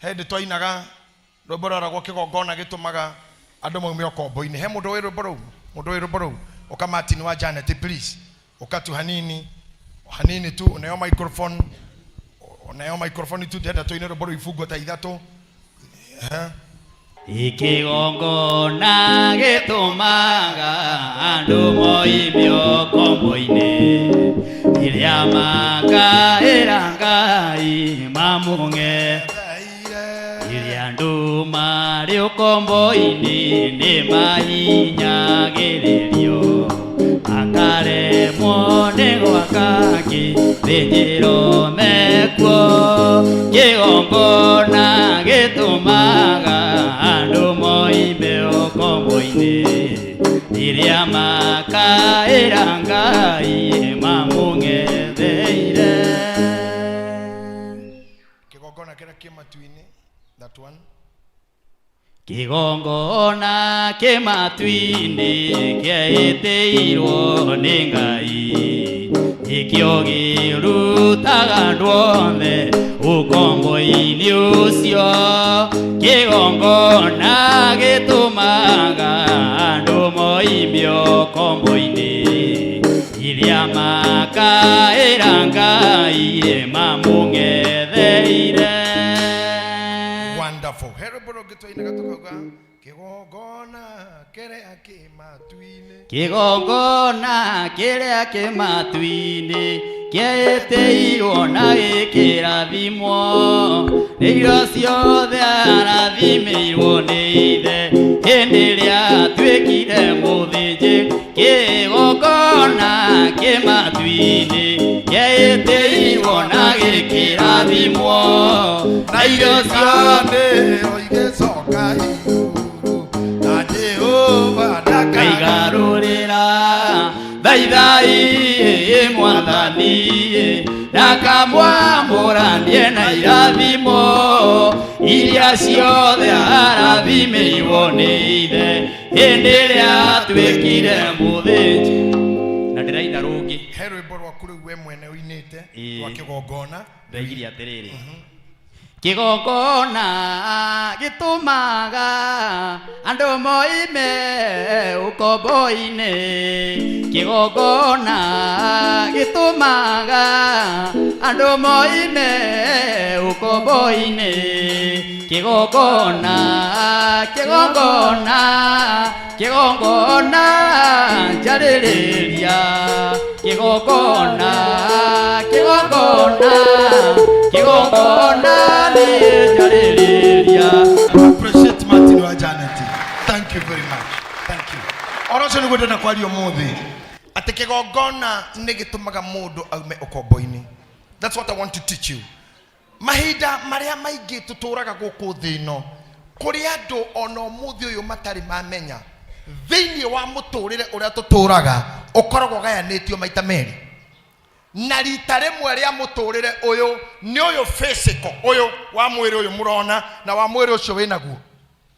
He hĩndĩ twainaga rwĩmbo rwaragwo kĩgongona gĩtũmaga andũ maume ũkombo-inĩ. He mũndũ wĩ rwĩmbo rũu? Mũndũ wĩ rwĩmbo rũu? Ũka Martin wa Janet, please. Ũka tu hanini, hanini tu, uneo microphone, uneo microphone tu, ndĩrenda tũine rwĩmbo rũu ibungo ta ithatũ. Ehe. Ikĩgongona gĩtũmaga andũ moime ũkombo-inĩ, rĩrĩa makaĩra Ngai mamũng'e. Rĩrĩa andũ marĩ ũkombo-inĩ nĩ mahinyagĩrĩrio, makaremwo nĩ gwaka kĩthĩnjĩro mekuo. Kĩgongona gĩtũmaga andũ moime ũkombo-inĩ, rĩrĩa makaĩra Ngai mamũng'etheire. Kĩgongona kĩrĩa kĩ matu-inĩ, that one. Kĩgongona kĩ matu-inĩ kĩaĩtĩirwo nĩ Ngai, nĩkĩo kĩrutaga andũ othe ũkombo-inĩ ũcio. Kĩgongona gĩtũmaga andũ moime ũkombo-inĩ, rĩrĩa makaĩra Ngai mamũng'etheire. Wonderful. He rwĩmbo rũngĩ twainaga tũkauga kĩgongona kĩrĩa kĩ matu-inĩ. Kĩgongona kĩrĩa kĩ matu-inĩ kĩaĩtĩirwo na gĩkĩrathimwo, nĩ irio ciothe arathimĩirwo nĩ ithe hĩndĩ ĩrĩa atuĩkire mũthĩnjĩ. Kĩgongona kĩ matu-inĩ kĩaĩtĩirwo na gĩkĩrathimwo, na irio ciothe Nĩyo igĩcoka igũrũ na Jehova ndakaigarũrĩra. Thaithai mwathani ndakamwamũranie na irathimo iria ciothe arathimĩirwo nĩ ithe hĩndĩ ĩrĩa atuĩkire mũthĩnji. Na ndĩraina rũngĩ. He rwĩmbo rwaku rĩu we mwene ũinĩte Ĩĩ. rwa kĩgongona. Ndaigire atĩrĩrĩ, kĩgongona gĩtũmaga andũ moime ũkombo-inĩ, kĩgongona gĩtũmaga andũ moime ũkombo-inĩ, kĩgongona, kĩgongona, kĩgongona njarĩrĩria, kĩgongona, kĩgongona, kĩgongona nĩ njarĩrĩria. Appreciate Martin wa Janet. Thank you very much. Thank you. Oro ũcio nĩguo ndĩrenda kwaria ũmũthĩ, atĩ kĩgongona nĩ gĩtũmaga mũndũ aume ũkombo-inĩ. That's what I want to teach you. Mahinda marĩa maingĩ tũtũraga gũkũ thĩ ĩno, kũrĩ andũ ona ũmũthĩ ũyũ matarĩ mamenya thĩinĩ wa mũtũrĩre ũrĩa tũtũraga ũkoragwo ũgayanĩtio maita merĩ. Na rita rĩmwe rĩa mũtũrĩre ũyũ nĩ ũyũ physical, ũyũ wa mwĩrĩ ũyũ mũrona na wa mwĩrĩ ũcio wĩnaguo,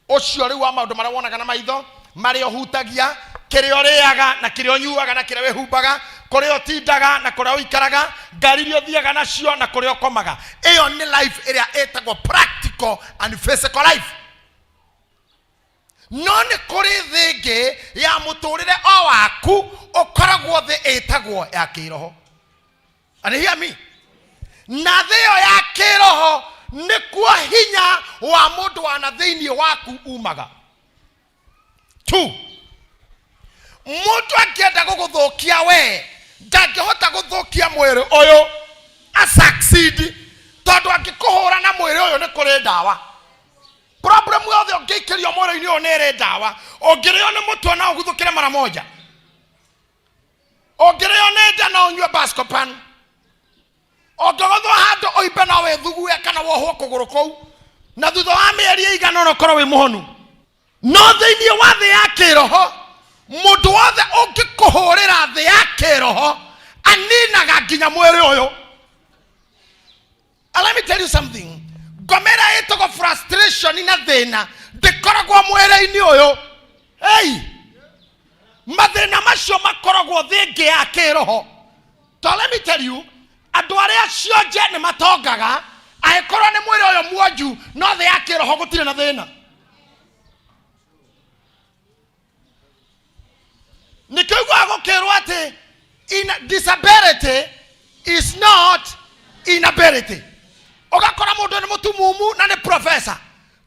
ũcio rĩu wa maũndũ marĩa wonaga na maitho, marĩa ũhutagia, kĩrĩa ũrĩaga na kĩrĩa ũnyuaga na kĩrĩa wĩhumbaga, kũrĩa ũtindaga na kũrĩa ũikaraga, ngari iria ũthiaga nacio na kũrĩa ũkomaga. Ĩyo nĩ life ĩrĩa ĩtagwo practical and physical life. No nĩ kũrĩ thĩ ĩngĩ ya mũtũrĩre o waku ũkoragwo thĩ ĩtagwo ya kĩroho. And hear me, na thĩ ĩyo ya kĩroho nĩkuo hinya wa mũndũ wa na thĩinĩ waku umaga. Two, mũndũ angĩenda gũgũthũkia we ndangĩhota gũthũkia mwĩrĩ ũyũ a succeed, tondũ angĩkũhũra na mwĩrĩ ũyũ nĩ kũrĩ ndawa. Problem yothe ũngĩikĩrio mwĩrĩ-inĩ ũyũ nĩ ĩrĩ ndawa. Ũngĩrĩo nĩ mũtwe no ũguthũkĩre mara moja, ũngĩrĩo nĩ nda no ũnyue Buscopan, ũngĩgũthwo handũ ũimbe no wĩthugue kana wohwo kũgũrũ kũu, na thutha wa mĩeri ĩigana ũna ũkorwo wĩ mũhonu. No thĩinĩ wa thĩ ya kĩroho, mũndũ wothe ũngĩkũhũrĩra thĩ ya kĩroho aninaga nginya mwĩrĩ ũyũ. And let me tell you something, ngoma ĩrĩa ĩtagwo frustration na thĩna ndĩkoragwo mwĩrĩ-inĩ ũyũ. Hey! Mathĩna macio makoragwo thĩ ĩngĩ ya kĩroho. To let me tell you, andũ arĩa cionje nĩ matongaga, Angĩkorwo nĩ mwĩrĩ ũyũ muonju, no thĩ ya kĩroho gũtirĩ na thĩna. Nĩkĩo iguaga gũkĩrwo atĩ disability is not inability. Ũgakora mũndũ nĩ mũtumumu na nĩ professor,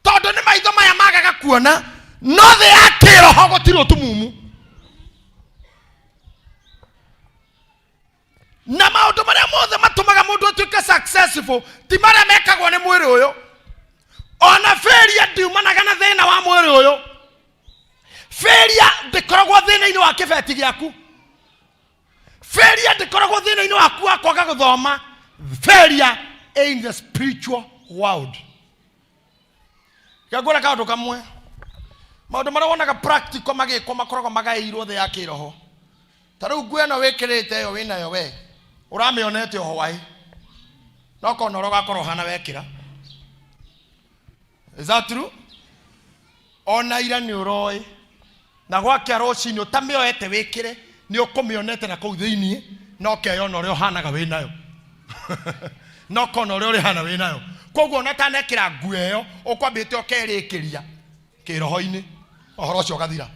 tondũ nĩ maitho maya magaga kuona, no thĩ ya kĩroho gũtirĩ ũtumumu. Na maũndũ marĩa mothe matũmaga mũndũ atuĩke successful ti marĩa mekagwo nĩ mwĩrĩ ũyũ. Ona failure ndiumanaga na thĩna wa mwĩrĩ ũyũ. Failure ndĩkoragwo thĩna-inĩ wa kĩbeti gĩaku. Failure ndĩkoragwo thĩna-inĩ waku wa kwaga gũthoma. Failure in the spiritual world. Ngwĩra kaũndũ kamwe, maũndũ marĩa wonaga practical magĩkwo makoragwo magaĩirwo thĩ ya kĩroho. Ta rĩu nguo ĩno wĩkĩrĩte ĩyo wĩnayo we ũramĩonete o hwaĩ, no kona ũrĩa ũgakorwo ũhana wekĩra. Is that true? Ona ira nĩ ũroĩ, na gwakĩa rũcinĩ ũtamĩoete wĩkĩre nĩ ũkũmĩonete na kũu thĩiniĩ, na ũkeyona ũrĩa ũhanaga wĩnayo, na ũkona ũrĩa ũrĩhana wĩnayo. Koguo ona ũtanekĩra nguo ĩyo ũkwambĩte ũkerĩkĩria kĩroho-inĩ, ũhoro ũcio ũgathira.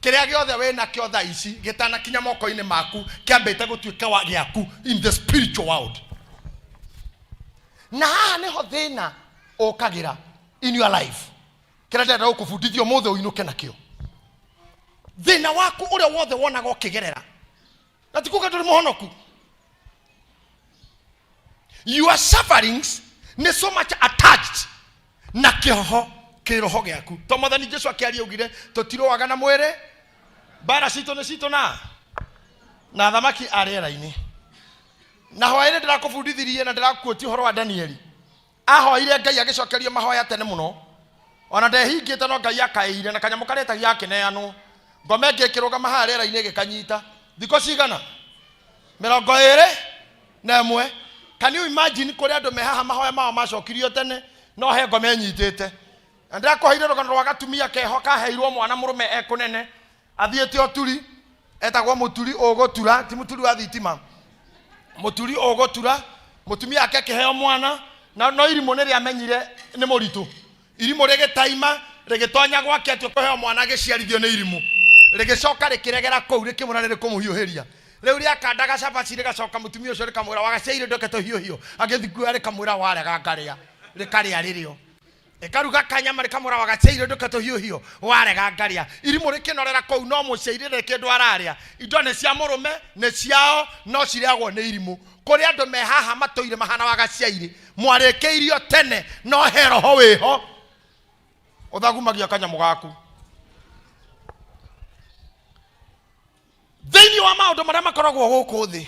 Kĩrĩa gĩothe wĩnakĩo thaa ici gĩtanakinya moko-inĩ maku kĩambĩte gũtuĩka wa gĩaku in the spiritual world. Na haha nĩho thĩna ũkagĩra in your life. Kĩrĩa ndĩrenda gũkũbundithia ũmũthĩ ũinũke nakĩo, thĩna waku ũrĩa wothe wonaga ũkĩgerera, na ti kuga ndũrĩ mũhonoku, your sufferings nĩ so much attached na kĩhoho kĩroho gĩaku. To Mwathani Jesu akĩaria augire tũtirũaga na mwĩrĩ, mbara citũ nĩ citũ na athamaki a rĩera-inĩ. Na hwaĩ-inĩ ndĩrakũbundithirie na ndĩrakuotia ũhoro wa Danieli. Ahoire Ngai agĩcokerio mahoya tene mũno, ona ndehingĩte, no Ngai akaĩire na kanyamũ karĩa etagia gakĩneanwo. Ngoma ĩngĩ ĩkĩrũgama haha rĩera-inĩ ĩgĩkanyita thikũ cigana? 21. Can you imagine kũrĩ andũ me haha mahoya mao macokirio tene, no he ngoma ĩnyitĩte. Na ndĩrakũheire rũgano rwa gatumia keho kaheirwo mwana mũrũme ekũnene, athiĩte ũturi, etagwo mũturi ũgũtura, ti mũturi wa thitima, mũturi ũgũtura. Mũtumia ake akĩheo mwana, na no irimũ nĩ rĩamenyire nĩ mũritũ. Irimũ rĩgĩtaima rĩgĩtonya gwake atĩ ũkũheo mwana agĩciarithio nĩ irimũ. Rĩgĩcoka rĩkĩregera kũu rĩkĩmwĩra nĩ rĩkũmũhiũhĩria. Rĩu rĩakandaga cabaci rĩgacoka mũtumia ũcio rĩkamwĩra wagaciaire ndoke tũhiũhio. Agĩthiĩ kuoya rĩkamwĩra warega ngarĩa, rĩkarĩa rĩrĩo. Ĩkaruga kanyama rĩkamwĩra wagaciaire ndoke tũhiũhio, warega ngarĩa. Irimũ rĩkĩnorera kũu, no mũciaire ndarĩ kĩndũ ararĩa. Indo nĩ cia mũrũme, nĩ ciao, no cirĩagwo nĩ irimũ. Kũrĩ andũ me haha matũire mahana wagaciaire, mwarĩkĩirio tene, no he roho wĩho ũthagumagia kanyamũ gaku. Thĩinĩ wa maũndũ marĩa makoragwo gũkũ thĩ,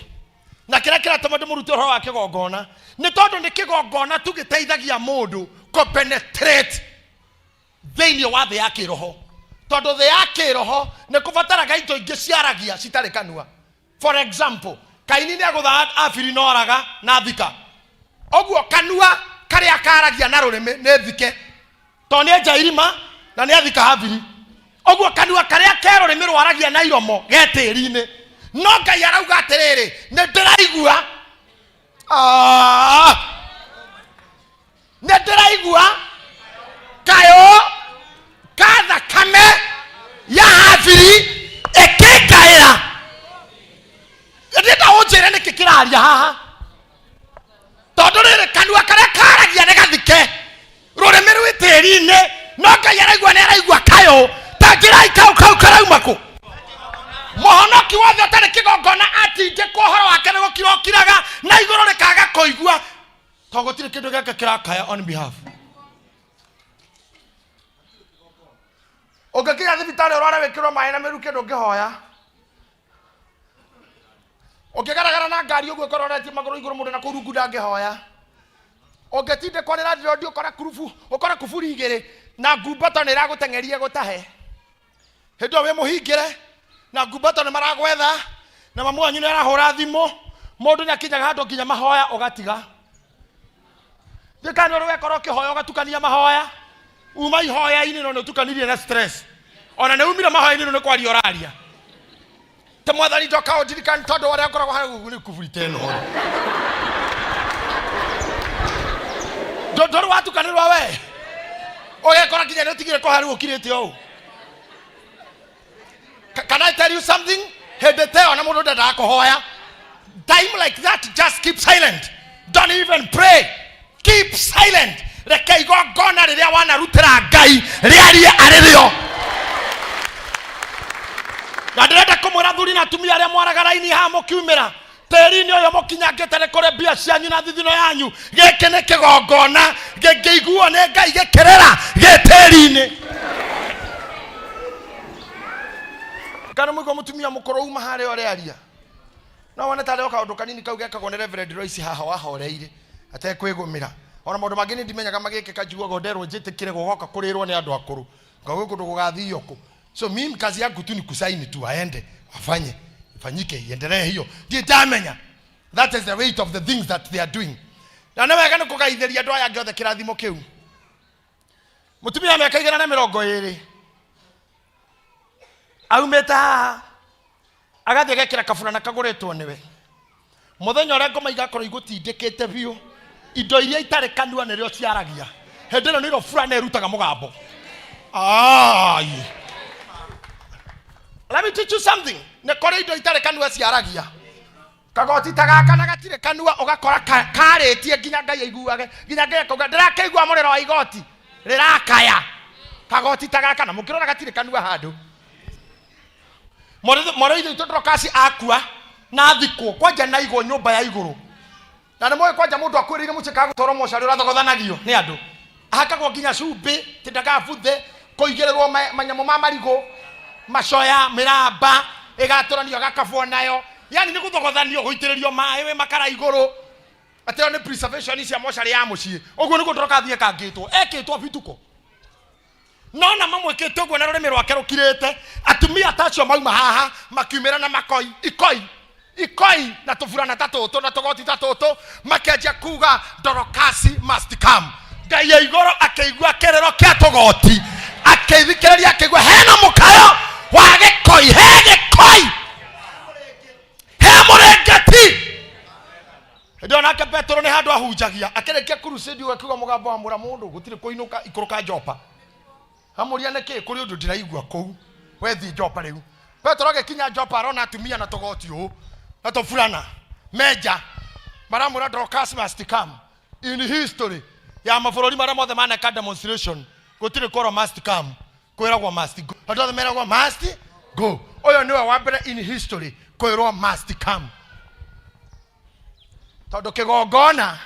na kĩrĩa kĩratũma ndĩmũrute ũhoro wa kĩgongona nĩ tondũ nĩ kĩgongona tu gĩteithagia mũndũ kũpenetrate thĩinĩ wa thĩ ya kĩroho, tondũ thĩ ya kĩroho nĩ kũbataraga indo ingĩ ciaragia citarĩ kanua. For example, Kaini nĩ agũtha Abiri na oraga na thika, ũguo kanua karĩa karagia na rũrĩmĩ nĩ thike, tondũ nĩ enja irima na nĩ athika Habili. Ũguo kanua karĩa ke rũrĩmĩ rwaragia na iromo ge tĩri-inĩ, no Ngai arauga atĩrĩrĩ, nĩ ndĩraigua, nĩ ndĩraigua kayũ ka thakame ya Habili ĩkĩngaĩra. Ndĩrenda ũnjĩre nĩkĩ kĩraria haha, tondũ rĩrĩ kanua karĩa karagia nĩ gathike, rũrĩmĩ rwĩ tĩri-inĩ, no Ngai araigua, nĩ araigua kayũ. Ta njĩrai kau kau karauma kũ? Mũhonoki wothe ũtarĩ kĩgongona atindĩkwo ũhoro wake nĩ gũkira ũkiraga na igũrũ rĩkaga kũigua, tondũ gũtirĩ kĩndũ gĩake kĩrakaya on behalf. Ũngĩkinya thibitarĩ ũrware wĩkĩrwo maĩ na mĩrukĩ, ndũngĩhoya. Ũngĩgaragara na ngari ũguo ĩkororetie magũrũ igũrũ, mũndũ na kũu rungu ndangĩhoya. Ũngĩtindĩkwo nĩ landlord ũkore kurubu, ũkore kuburi igĩrĩ na ngumbato nĩ ĩragũteng'eria gũtahe, hĩndĩ ĩyo wĩ mũhingĩre na ngumbato nĩ maragwetha na mamu wanyu nĩ arahũra thimũ, mũndũ nĩ akinyaga handũ nginya mahoya ũgatiga. Ndikana ũrĩ wekora ũkĩhoya ũgatukania mahoya, uma ihoya-inĩ no nĩ ũtukanirie na stress, ona nĩ umire mahoya-inĩ no nĩ kwaria ũraria ta Mwathani ndoka ũndirikane tondũ warĩa ngoragwo hau nĩ kuburi ta ĩno. Ndũrĩ watukanĩrwo we ũgekora nginya nĩ ũtigire kũha rĩu ũkirĩte ũũ. Can I tell you something? Hĩndĩ ta ĩyo na mũndũ ndendaga kũhoya. Time like that, just keep silent. Don't even pray. Keep silent. Reke igongona rĩrĩa wanarutĩra Ngai rĩarie arĩ rĩo. Na ndĩrenda kũmwĩra thuri na atumia arĩa mwaraga raini haha mũkiumĩra tĩri-inĩ ũyũ mũkinyangĩte nĩ kũrĩ mbia cianyu na thithino yanyu. Gĩkĩ nĩ kĩgongona gĩngĩiguo nĩ Ngai gĩkĩrĩra gĩ tĩri-inĩ. Kana mũigua mũtumia mũkũrũ uma harĩa ũrĩaria no wone tarĩ o kaũndũ kanini kau gekagwo nĩ Reverend Royce haha wahoreire atekwĩgũmĩra. Ona maũndũ mangĩ nĩ ndimenyaga magĩkĩka, njiguaga nderwo njĩtĩkĩre gũgoka kũrĩrwo nĩ andũ akũrũ ngauga kũndũ gũgathio kũ. So mimi kazi yangu tu ni kusaini tu, aende afanye, ifanyike, iendelee hiyo. Ndiĩ ndamenya that is the weight of the things that they are doing. Na nĩ wega nĩ kũgaithĩria andũ aya angĩ othe kĩrathimo kĩu. Mũtumia wa mĩaka 120 aumĩte haha agathiĩ agekĩra kaburana kagũrĩtwo nĩwe. Mũthenya ũrĩa ngoma igakorwo igũtindĩkĩte biũ, indo iria itarĩ kanua nĩrĩo ciaragia. Hĩndĩ ĩno nĩrĩo burana ĩrutaga mũgambo. Ai. Let me teach you something. Nĩ kũrĩ indo itarĩ kanua ciaragia. Kagoti ta gaka na gatirĩ kanua, ũgakora karĩtie nginya Ngai aiguage, nginya Ngai akauga ndĩrakĩigua mũrĩro wa igoti rĩrakaya. Kagoti ta gaka na mũkĩrora gatirĩ kanua handũ. Mwarĩ ithe witũ Dorokasi akua na athikwo kwanja na igwo nyũmba ya igũrũ. Na nĩ mũĩ kwanja mũndũ akuĩrĩire mũciĩ kana gũtwarwo mocarĩ ũrathogothanagio nĩ andũ, ahakagwo nginya cumbĩ ti ndakabuthe, kũigĩrĩrwo manyamũ ma marigũ, macoya, mĩramba ĩgatũranio agakabwo nayo, yani nĩ gũthogothanio, gũitĩrĩrio maĩ wĩ makara igũrũ, atĩ ĩyo nĩ preservation cia mocarĩ ya mũciĩ. Ũguo nĩguo Dorokasi ekangĩtwo, ekĩtwo bituko. No na mamwĩkĩte ũguo na rũrĩmĩ rwake rũkirĩte. Atumia ta acio mauma haha makiumĩra na makoi ikoi ikoi na tũburana ta tũtũ na tũgoti ta tũtũ, makĩanjia kuga Dorokasi must come. Ngai ya igũrũ akĩigua kĩrĩro kĩa tũgoti, akĩthikĩrĩria, akĩigua hena mũkayo wa gĩkoi, he gĩkoi, he mũrĩngĩti. Hĩndĩ ĩyo nake Petero nĩ handũ ahunjagia, akĩrĩkia crusade ũguo akiuga mũgambo wa mũra mũndũ gũtirĩ kũinũka, ikũrũka Jopa. Amũria nĩkĩ, kũrĩ ũndũ ndĩraigua kũu, we thiĩ Jopa rĩu. Petero agĩkinya Jopa arona atumia na tũgoti ũũ na tũburana menja, maramwĩra Dorcas must come. In history ya mabũrũri marĩa mothe maneka demonstration, gũtirĩ kwerwo must come, kwĩragwo must go. Andũ othe meragwo must go. Ũyũ nĩwe wa mbere in history kwĩrwo must come, tondũ kĩgongona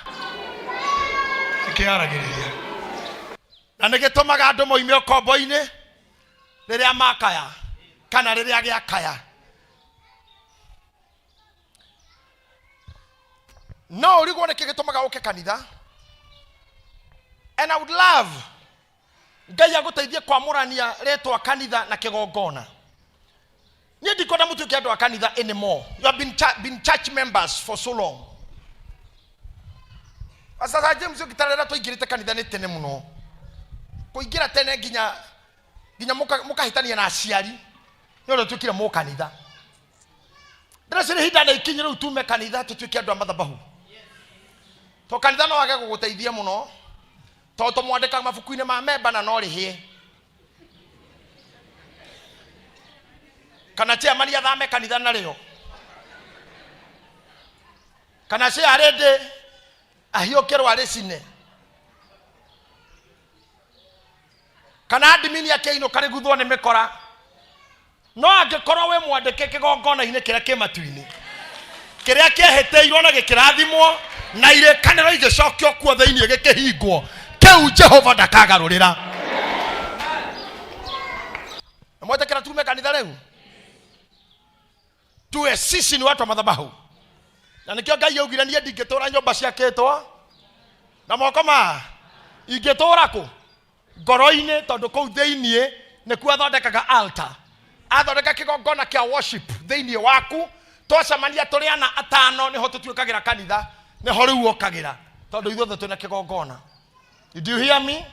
nĩkĩaragĩrĩria na nĩgĩtũmaga andũ moime ũkombo-inĩ rĩrĩa makaya kana rĩrĩa gĩakaya. No ũrigwo nĩkĩ gĩtũmaga ũke kanitha. And I would love Ngai agũteithie kwamũrania rĩtwa kanitha na kĩgongona. Niĩ ndikwenda mũtuĩke andũ a kanitha anymore. You have been church members for so long. Sasa James ũngĩtarĩra twaingĩrĩte kanitha nĩ tene mũno, kũingĩra tene nginya mũkahĩtania na aciari nĩ ũrĩa ũtuĩkire mũkanitha. Ndĩreciria ihinda nĩ ikinyu rĩu tume kanitha tũtuĩke andũ a mathabahu. To kanitha no wage gũgũteithia mũno, tondũ tũmwandĩkaga mabuku-inĩ ma memba na no rĩhĩe. Kana chairman athame kanitha narĩo, kana chairlady ahiũkĩrwo arĩcine, kana admin akĩinũka rĩguthwo nĩ mĩkora. No angĩkorwo wĩ mwandĩke kĩgongona-inĩ kĩrĩa kĩ matu-inĩ, kĩrĩa kĩehĩtĩirwo na gĩkĩrathimwo na irĩkanĩro igĩcokio kuo thĩinĩ gĩkĩhingwo, kĩu Jehova ndakagarũrĩra. Na mwetĩkĩra tume kanitha rĩu, tuwe sisi ni watu wa madhabahu. Na nĩkĩo Ngai augire niĩ ndingĩtũra nyũmba ciakĩtwo na moko ma, ingĩtũra kũ? Ngoro-inĩ, tondũ kũu thĩinĩ nĩkuo athondekaga altar, athondeka kĩgongona kĩa worship thĩinĩ waku. Twacemania tũrĩ ana atano nĩho tũtuĩkagĩra kanitha, nĩho rĩu ũkagĩra, tondũ ithuothe twĩna kĩgongona. Did you hear me?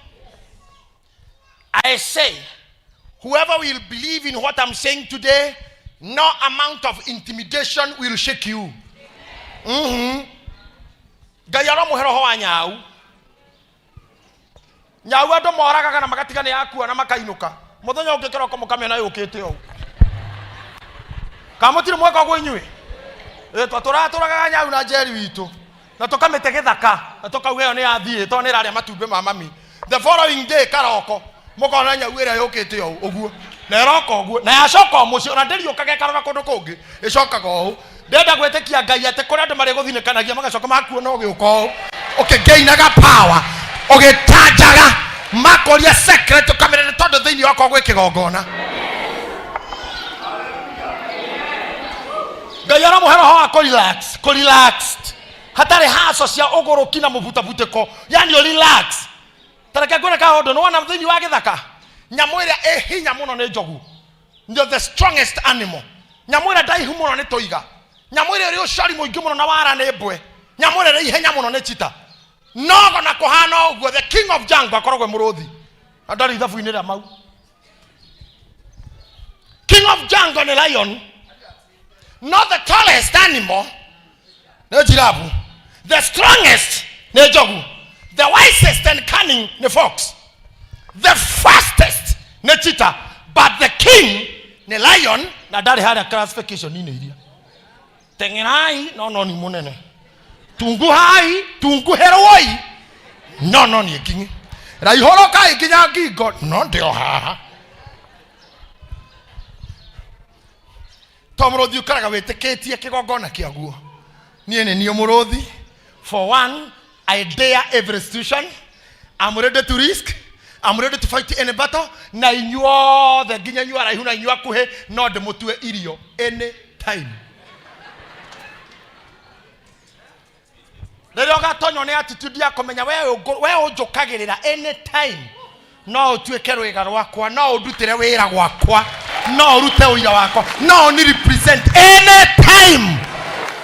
I say, whoever will believe in what I'm saying today, no amount of intimidation will shake you. Ngai aromũhe roho wa nyau. Nyau andũ moragaga na magatiga nĩ yakua na makainũka. Mũthenya ũngĩ kĩroko mũkamĩona yũkĩte ũũ. Kana mũtirĩ mweka ũguo inyuĩ? Ĩ, twatũratũragaga nyau na njeri witũ na tũkamĩte gĩthaka na tũkauga ĩyo nĩ yathiĩ tondũ nĩ ĩrarĩa matumbĩ ma mami. The following day karoko mũkona nyau ĩrĩa yũkĩte ũũ ũguo na ĩroka ũguo na yacoka o mũciĩ ona ndĩriũkaga ĩkarora kũndũ kũngĩ ĩcokaga ũũ. Ndĩrenda gwĩtĩkia Ngai atĩ kũrĩ andũ marĩgũthinĩkanagia magacoka makuona ũgĩũka ũũ ũkĩngĩinaga power ũgĩtanjaga makoria secret ũkamĩra nĩ tondũ thĩinĩ wakwa gwĩ kĩgongona. Ngai aramũhe roho wa kũrelax, kũrelaxed hatarĩ haco cia ũgũrũki na mũbutabutĩko, yani ũrelax. Ta reke ngwĩre kaũndũ, nĩwona thĩinĩ wa gĩthaka nyamũ ĩrĩa ĩ hinya mũno nĩ njogu, ndio the strongest animal. Nyamũ ĩrĩa ndaihu mũno nĩ tũiga, nyamũ ĩrĩa ĩrĩ ũcori mũingĩ mũno na wara nĩ mbwe, nyamũ ĩrĩa ĩrĩ ihenya mũno nĩ cheetah. Nogo na kũhana ũguo, the king of jungle akoragwo e mũrũthi na ndarĩ ithabu-inĩ rĩa mau. King of jungle nĩ lion, not the tallest animal nĩ giraffe, the strongest nĩ njogu, the wisest and cunning nĩ fox, the fastest nĩ cheetah, but the king nĩ lion na ndarĩ harĩa classification-inĩ iria. Teng'erai no no ni mũnene, tunguhai tunguhĩrwoi no no niĩ nginyi, raihũrũkai nginya ngingo no ndĩ o haha. To mũrũthi ũkaraga wĩtĩkĩtie kĩgongona kĩaguo. Niĩ nĩ niĩ mũrũthi. For one, I dare every situation. I'm ready to risk. I'm ready to fight any battle. Na inyuothe nginya inyuĩ araihu na inyuĩ akuhĩ no ndĩmũtue irio any time. Rĩrĩa ũgatonywo nĩ attitude ya kũmenya we we ũnjũkagĩrĩra any time, no ũtuĩke rwĩga rwakwa, no ũndutĩre wĩra gwakwa, no ũrute ũira wakwa, no ũni represent any time.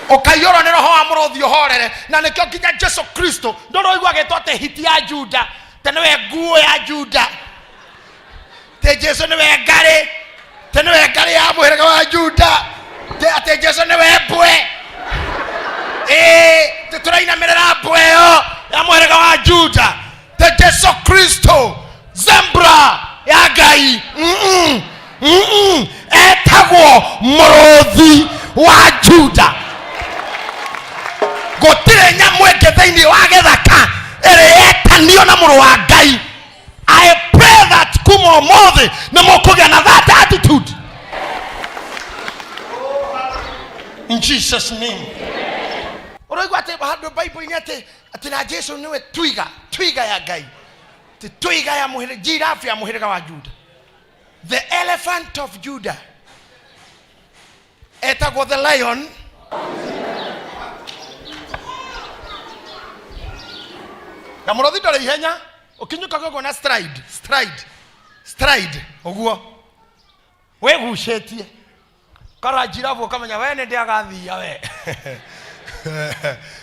Ũkaiyũrwo nĩ roho wa mũrũthi ũhorere. Na nĩkĩo nginya Jesu Kristo ndũrĩ ũigua agĩtwo atĩ hiti ya Juda, te nĩwe nguo ya Juda, te Jesu nĩwe ngarĩ, te nĩwe ngarĩ ya mũhĩrĩga wa Juda, te atĩ Jesu nĩwe mbwe, ĩĩ te tũrainamĩrĩra mbwe ĩyo ya mũhĩrĩga wa Juda, te Jesu Kristo zebra ya Ngai. Etagwo mũrũthi wa Juda. Gũtirĩ nyamũ ĩngĩ thĩinĩ wa gĩthaka ĩrĩ yetanio na mũrũ wa Ngai. I pray that kuma ũmũthĩ nĩ mũkũgĩa na that attitude in Jesus name. Ũraigua atĩ handũ Bible-inĩ atĩ atĩ na Jesu nĩwe twiga, twiga ya Ngai, atĩ twiga ya mũhĩrĩga, giraffe ya mũhĩrĩga wa Juda, the elephant of Judah etagwo the lion. Na mũrũthi ndũrĩ ihenya, ũkinyũkaga ũguo na stride, stride, stride ũguo wĩgucĩtie kara njirabu ũkamenya we nĩ ndĩagathia we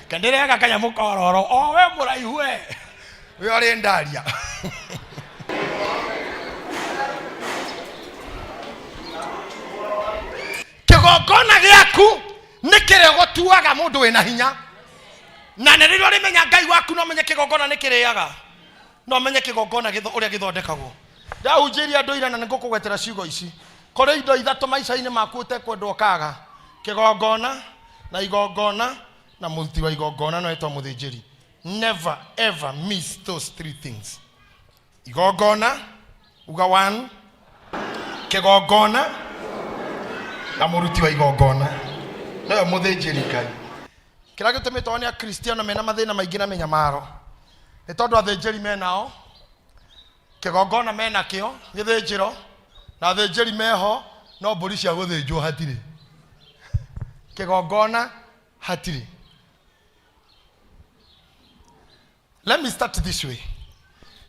kendĩrega kanyamũ kororo o we mũraihu we we ũrĩ ndaria. Kĩgongona gĩaku nĩ kĩrĩgũtuaga mũndũ wĩna hinya, na nĩ rĩrĩa ũrĩmenya Ngai waku no ũmenye kĩgongona nĩ kĩrĩaga, no ũmenye kĩgongona ũrĩa gĩthondekagwo. Ndahunjĩirie andũ ira na nĩ ngũkũgwetera ciugo ici. Kũrĩ indo ithatũ maica-inĩ maku ũtekwendwo ũkaga: kĩgongona na igongona na mũruti wa igongona no etwo mũthĩnjĩri. Never ever miss those three things. Igongona, uga one, kĩgongona na mũruti wa igongona noyo mũthĩnjĩri Ngai. Kĩrĩa gĩtũmĩte one Akristiano mena mathĩna maingĩ na mĩnyamaro nĩ tondũ athĩnjĩri menao, kĩgongona menakĩo gĩthĩnjĩro, na athĩnjĩri meho, no mbũri cia gũthĩnjwo hatirĩ, kĩgongona hatirĩ. Let me start this way.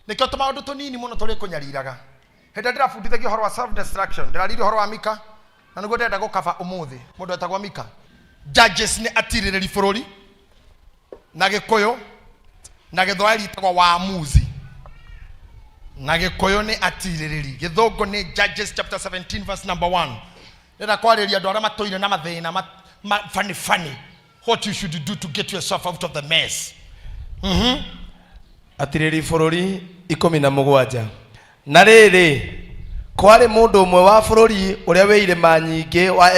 Nĩkĩo tũmaũndũ tũnini mũno tũrĩ kũnyariraga. Hĩndĩ ĩrĩa ndĩrabundithagia ũhoro wa self destruction, ndĩraririe ũhoro wa Mika, na nĩguo ndĩrenda gũkaba ũmũthĩ. Mũndũ etagwo Mika. Judges nĩ atirĩrĩri bũrũri, na Gĩkũyũ na Gĩthwaĩri ĩtagwo waamuzi. Na Gĩkũyũ nĩ atirĩrĩri, Gĩthũngũ nĩ Judges chapter 17 verse number 1. Ndĩrenda kwarĩria andũ arĩa matũire na mathĩna funny funny. What you should do to get yourself out of the mess. Atirĩri bũrũri 17. Na rĩrĩ, kwarĩ mũndũ ũmwe wa bũrũri ũrĩa wĩ irĩma nyingĩ wa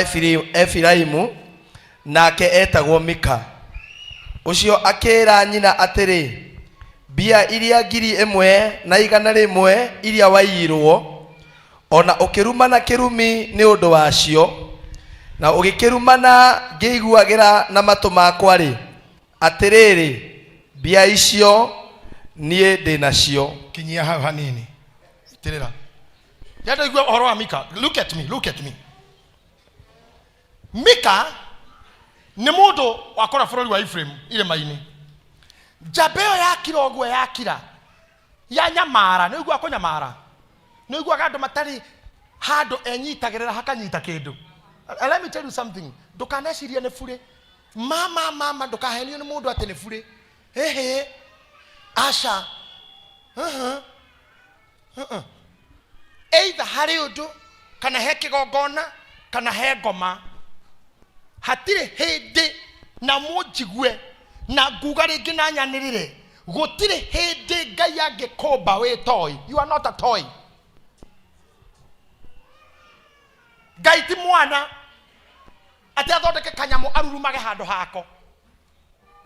Efiraimu, nake etagwo Mika. Ũcio akĩĩra nyina atĩrĩ, Mbia iria 1,100 iria waiyirwo, o na ũkĩrumana kĩrumi nĩ ũndũ wacio, na ũgĩkĩrumana ngĩiguagĩra na matũ makwa-rĩ, atĩrĩrĩ, mbia icio niĩ ndĩ nacio. Kinyia hau hanini, itirĩra. Ndĩrenda ũigue ũhoro wa Mika. Look at me, look at me. Mika nĩ mũndũ wakora bũrũri wa Ephraim irĩma-inĩ. Njamba ĩyo yakira ũguo yakira ya nyamara, nĩ ũiguaga kũnyamara? Nĩ ũiguaga andũ matarĩ handũ enyitagĩrĩra hakanyita kĩndũ. And let me tell you something, ndũkanecirie nĩ burĩ. Mama, mama, ndũkahenio nĩ mũndũ atĩ nĩ burĩ. Ĩhĩ, aca. Either harĩ ũndũ kana he kĩgongona kana he ngoma, hatirĩ hĩndĩ na mũnjigue na nguga rĩngĩ na nyanĩrĩre, gũtirĩ hĩndĩ Ngai angĩkũmba wĩ toy. You are not a toy. Ngai ti mwana atĩ athondeke kanyamũ arurumage handũ hako.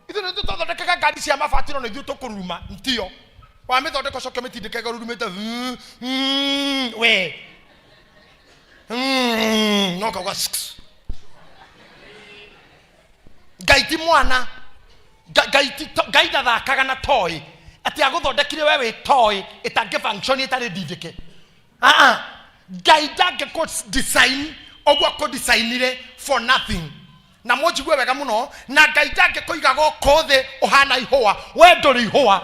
Ithuĩ nĩ tũthondekaga ngari cia mabati, no nĩ ithuĩ tũkũruruma ntio wamĩthondeka ũcoke ũmĩtindĩke ũrurumĩte we no kauga sks. Ngai ti mwana. Ngai ti Ngai ndathakaga na toy atĩ agũthondekire we wĩ toy ĩtangĩ function ĩtarĩ ndindĩke. Ah, Ngai ndangĩkũ design ũguo akũdesignire for nothing. Na mũnjigue wega mũno, na Ngai ndangĩkũiga gũkũ thĩ ũhana ihũa, we ndũrĩ ihũa.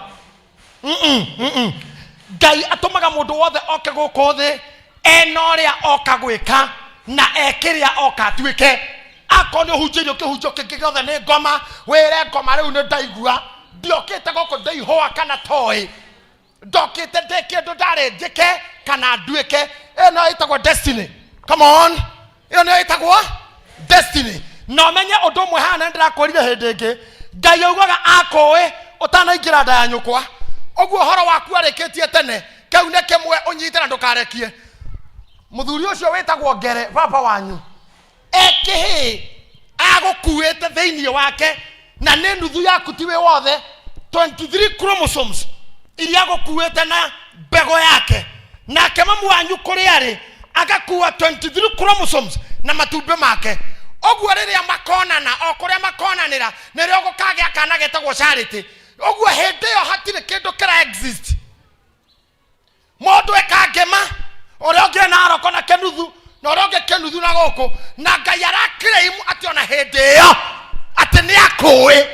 Ngai atũmaga mũndũ wothe oke gũkũ thĩ ena ũrĩa oka gwĩka na ekĩrĩa oka atuĩke. Akorwo nĩ ũhunjĩirio kĩhunjio kĩngĩ gĩothe nĩ ngoma, wĩre ngoma rĩu nĩ ndaigua, ndiokĩte gũkũ ndĩ ihũa kana toĩ, ndokĩte ndĩ kĩndũ ndarĩ njĩke kana nduĩke. Ĩyo nĩyo ĩtagwo destiny. Come on, ĩyo nĩyo ĩtagwo destiny. Na ũmenye ũndũ ũmwe haha, na nĩndĩrakwĩrire hĩndĩ ĩngĩ, Ngai augaga akũĩ ũtanaingĩra nda ya nyũkwa, ũguo ũhoro waku arĩkĩtie tene. Kĩu nĩ kĩmwe ũnyite na ndũkarekie. Mũthuri ũcio wĩtagwo Ngere, baba wanyu, ekĩhĩ agũkuĩte thĩinĩ wake, na nĩ nuthu yaku, ti wĩ wothe, 23 chromosomes iria agũkuĩte na mbegũ yake. Nake mamu wanyu kũrĩa arĩ agakua 23 chromosomes na matumbĩ make. Ũguo rĩrĩa makonana, o kũrĩa makonanĩra, nĩrĩo gũkagĩa kana getagwo Charity. Ũguo hĩndĩ ĩyo hatirĩ kĩndũ kĩra exist. Mũndũ ekangĩma ũrĩa ũngĩ ena aroko na kĩnuthu, na ũrĩa ũngĩ kĩnuthu na gũkũ, na Ngai arakirĩimu atĩ ona hĩndĩ ĩyo atĩ nĩ akũĩ.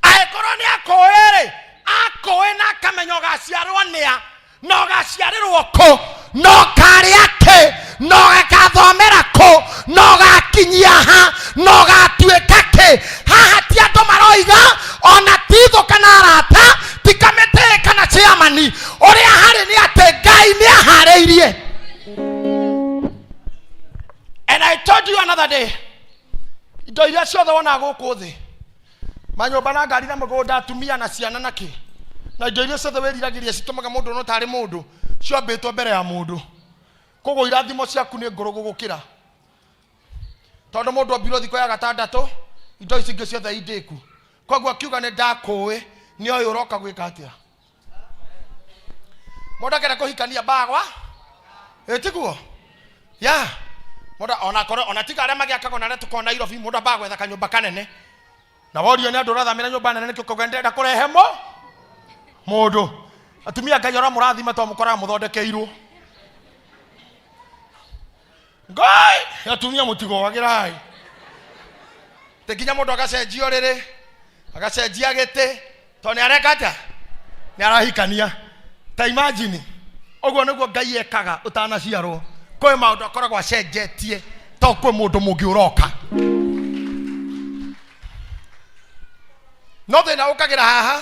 Angĩkorwo nĩ akũĩ-rĩ, akũĩ na akamenya ũgaciarwo nĩa na ũgaciarĩrwo kũ na ũkarĩa kĩ na ũgathomera kũ na ũgakinyia ha na ũgatuĩka kĩ. Haha ti andũ maroiga, ona ti thũ kana arata, ti kamĩtĩ kana chairman. Ũrĩa harĩ nĩ atĩ Ngai nĩ aharĩirie. And I told you another day, indo iria ciothe wonaga gũkũ thĩ, manyũmba na ngari na mũgũnda, atumia na ciana na kĩ, na indo iria ciothe wĩriragĩria citũmaga mũndũ no tarĩ mũndũ, ciombĩtwo mbere ya mũndũ. Koguo irathimo ciaku nĩ ngũrũ gũgũkĩra, tondũ mũndũ ombirwo thikũ ya gatandatũ, indo ici ingĩ ciothe indĩku. Koguo akiuga nĩ ndakũĩ, nĩ oĩ ũroka gwĩka atĩa. Mũndũ akenda kũhikania mbagwa, ĩtiguo ya mũndũ onakorwo ona tiga arĩa magĩakagwo na arĩa tũkoragwo Nairobi, mũndũ ambaga gwetha kanyũmba kanene, na worio nĩ andũ ũrathamĩra nyũmba nene nĩkĩ, ũkauga ndĩrenda kũrehe mo mũndũ. Atumia Ngai aramũrathima tondũ mũkoraga mũthondekeirwo. Ngai, atumia mũtigũagĩrai tĩ nginya mũndũ agacenjia ũrĩrĩ, agacenjia gĩtĩ, tondũ nĩ areka atĩa? Nĩ arahikania. Ta imagine, ũguo nĩguo Ngai ekaga ũtanaciarwo. Kwĩ maũndũ akoragwo acenjetie to kwĩ mũndũ mũngĩ ũroka. No thĩna ũkagĩra haha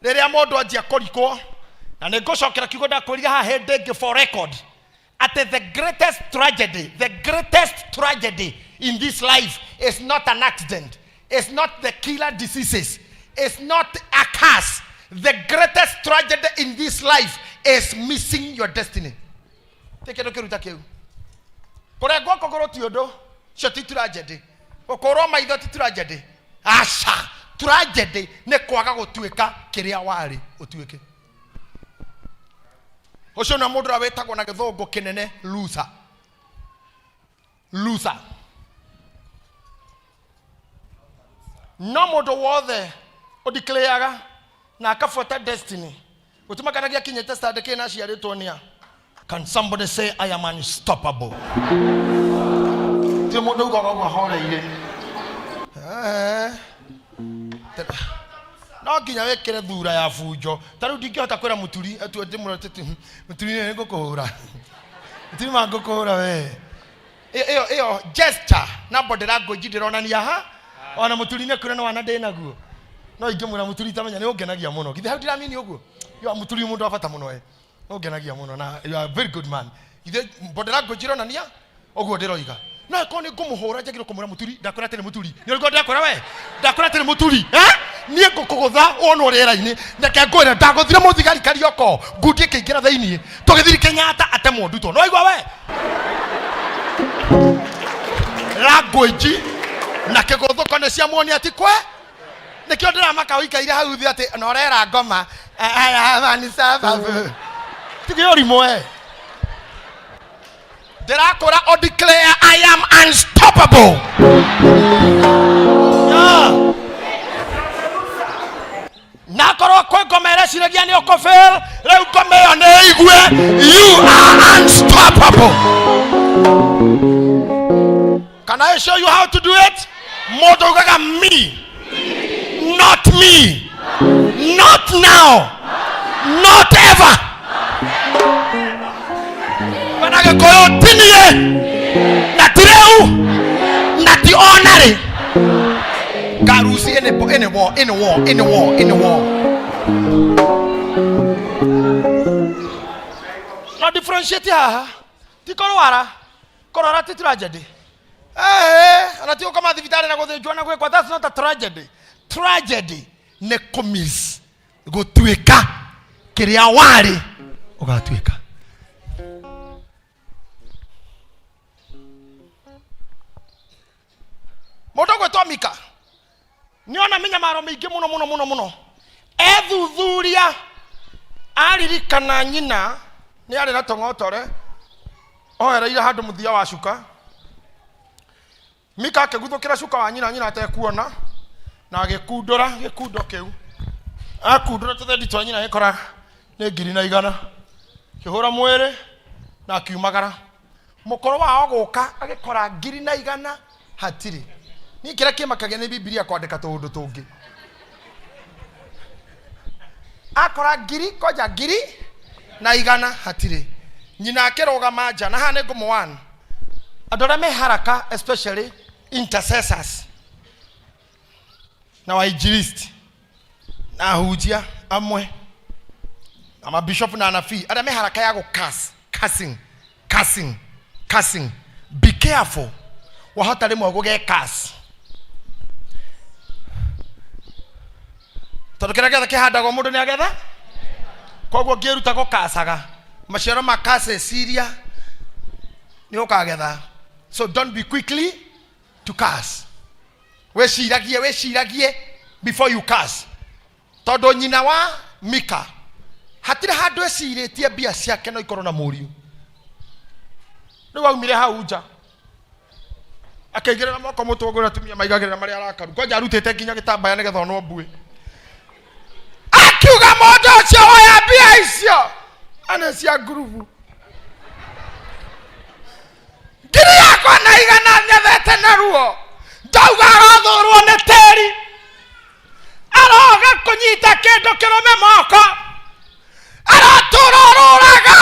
rĩrĩa mũndũ anjia kũrikwo, na nĩ ngũcokera kiugo ndakwĩrire haha hĩndĩ ĩngĩ for record, atĩ the greatest tragedy, the greatest tragedy in this life is not an accident. It's not the killer diseases. It's not a curse. The greatest tragedy in this life is missing your destiny. Ti kindu kiru ta kiu. Kũrengwo kũgũrũ ti ũndũ, cio ti tragedy. Gũkũrwo maitho ti tragedy. Aca, tragedy nĩ kwaga gũtuĩka kĩrĩa warĩ ũtuĩke. Ũcio nĩ mũndũ ũrĩa wĩtagwo na gĩthũngũ kĩnene loser. Loser. No mũndũ wothe ũdeclareaga na akabuata destiny gũtimakanagia akinyĩte stand kĩ na aciarĩtwo nĩ a. Can somebody say I am unstoppable? Ti mũndũ ugaga ũguo ahoreire. Eh. No nginya wĩkĩre thura ya bunjo. Ta rĩu ndingĩhota kwĩra mũturi atue ndĩmwĩre atĩ mũturi nĩ ngũkũhũra. Mũturi ma ngũkũhũra we. Ĩyo ĩyo gesture na body language ndĩronania ha ona mũturi nĩ kwĩra nĩ wana ndĩ naguo. No ingĩmwĩra mũturi tamenya nĩ ũngenagia mũno. Githĩ hau ndiramini ũguo? Yo mũturi mũndũ wa bata mũno we. Ũngenagia mũno na you are a very good man. Githĩ body language ironania ũguo ndĩroiga. No ĩkorwo nĩ ngũmũhũra njagĩrĩirwo kũmwĩra mũturi ndakwĩra atĩ nĩ mũturi. Nĩ ũrĩkũ ndakwĩra we? Ndakwĩra atĩ nĩ mũturi. Eh? Niĩ ngũkũgũtha wonwo rĩera-inĩ. Reke ngwĩre ndagũthire mũthigari Karioko ngundi ĩkĩingĩra thĩinĩ tũgĩthiĩ Kenyatta atemwo nduto. Nĩ waigua we? Language na kĩgũthũko nĩ ciamuonia ti kwe nĩkĩo ndĩramaka ũikaire hau thĩ atĩ na ũrera ngoma aya tiga ũrimũ we ndĩrakũra o declare I am unstoppable. Yeah. Na korwo kwĩ ngoma ĩreciragia nĩ ũkũfail rĩu ngoma ĩyo nĩ ĩigue you are unstoppable. Can I show you how to do it? Mũndũ ugaga me, not me, not now, not ever. Bana Gĩkũyũ ti niĩ na ti rĩu na ti ona rĩ. Ngaruci any any war, any war, any war, any war. No differentiate haha ti kũrwara kũrwara ti tragedy. Eh, ona ti gũkoma thibitarĩ na gũthĩnjwo na gwĩkwo, that's not a tragedy. Tragedy nĩ kũmiss gũtuĩka kĩrĩa warĩ ũgatuĩka. Mũndũ ũgwĩtwo Mika nĩona mĩnyamaro mĩingĩ mũno mũno mũno mũno. Ethuthuria aririkana nyina nĩ arĩ na tũng'otore ohereire handũ mũthia wa cuka. Mika akĩguthũkĩra cuka wa nyina, nyina atekuona, na agĩkundũra gĩkundo kĩu. Akundũra tũthendi twa nyina agĩkora nĩ 1,100. Akĩhũra mwĩrĩ na akiumagara. Mũkũrũ wao gũka agĩkora 1,100 hatirĩ. Niĩ kĩrĩa kĩmakagia nĩ Bibilia kwandĩka tũũndũ tũngĩ. Akora ngiri koja 1,100 hatirĩ. Nyina akĩrũgama nja, na haha nĩ ngũmũ one. Andũ arĩa me haraka especially intercessors na wainjilisti na ahunjia amwe na mabishop na anabii arĩa me haraka ya gũcurse, cursing, cursing, cursing. Be careful, wahota rĩmwe gũge curse tondũ kĩrĩa gĩothe kĩhandagwo mũndũ nĩ agetha. Koguo ngĩruta gũkacaga maciaro ma curses iria nĩ ũkagetha. So don't be quickly to curse. Wĩciragie, wĩciragie before you curse. Tondũ nyina wa Mika hatirĩ handũ ecirĩtie mbia ciake no ikorwo na mũriũ. Rĩu aumire hau nja akĩigĩrĩra moko mũtwe ũguo atumia maigagĩrĩra marĩa arakaru. Kwanja arutĩte nginya gĩtambaya nĩgetha onwo mbuĩ. Akiuga mũndũ ũcio woya mbia icio ane cia ngurubu 1,100 nyethete naruo. Ndauga arothũrwo nĩ tĩri, aroga kũnyita kĩndũ kĩrũme moko, arotũra ũrũraga,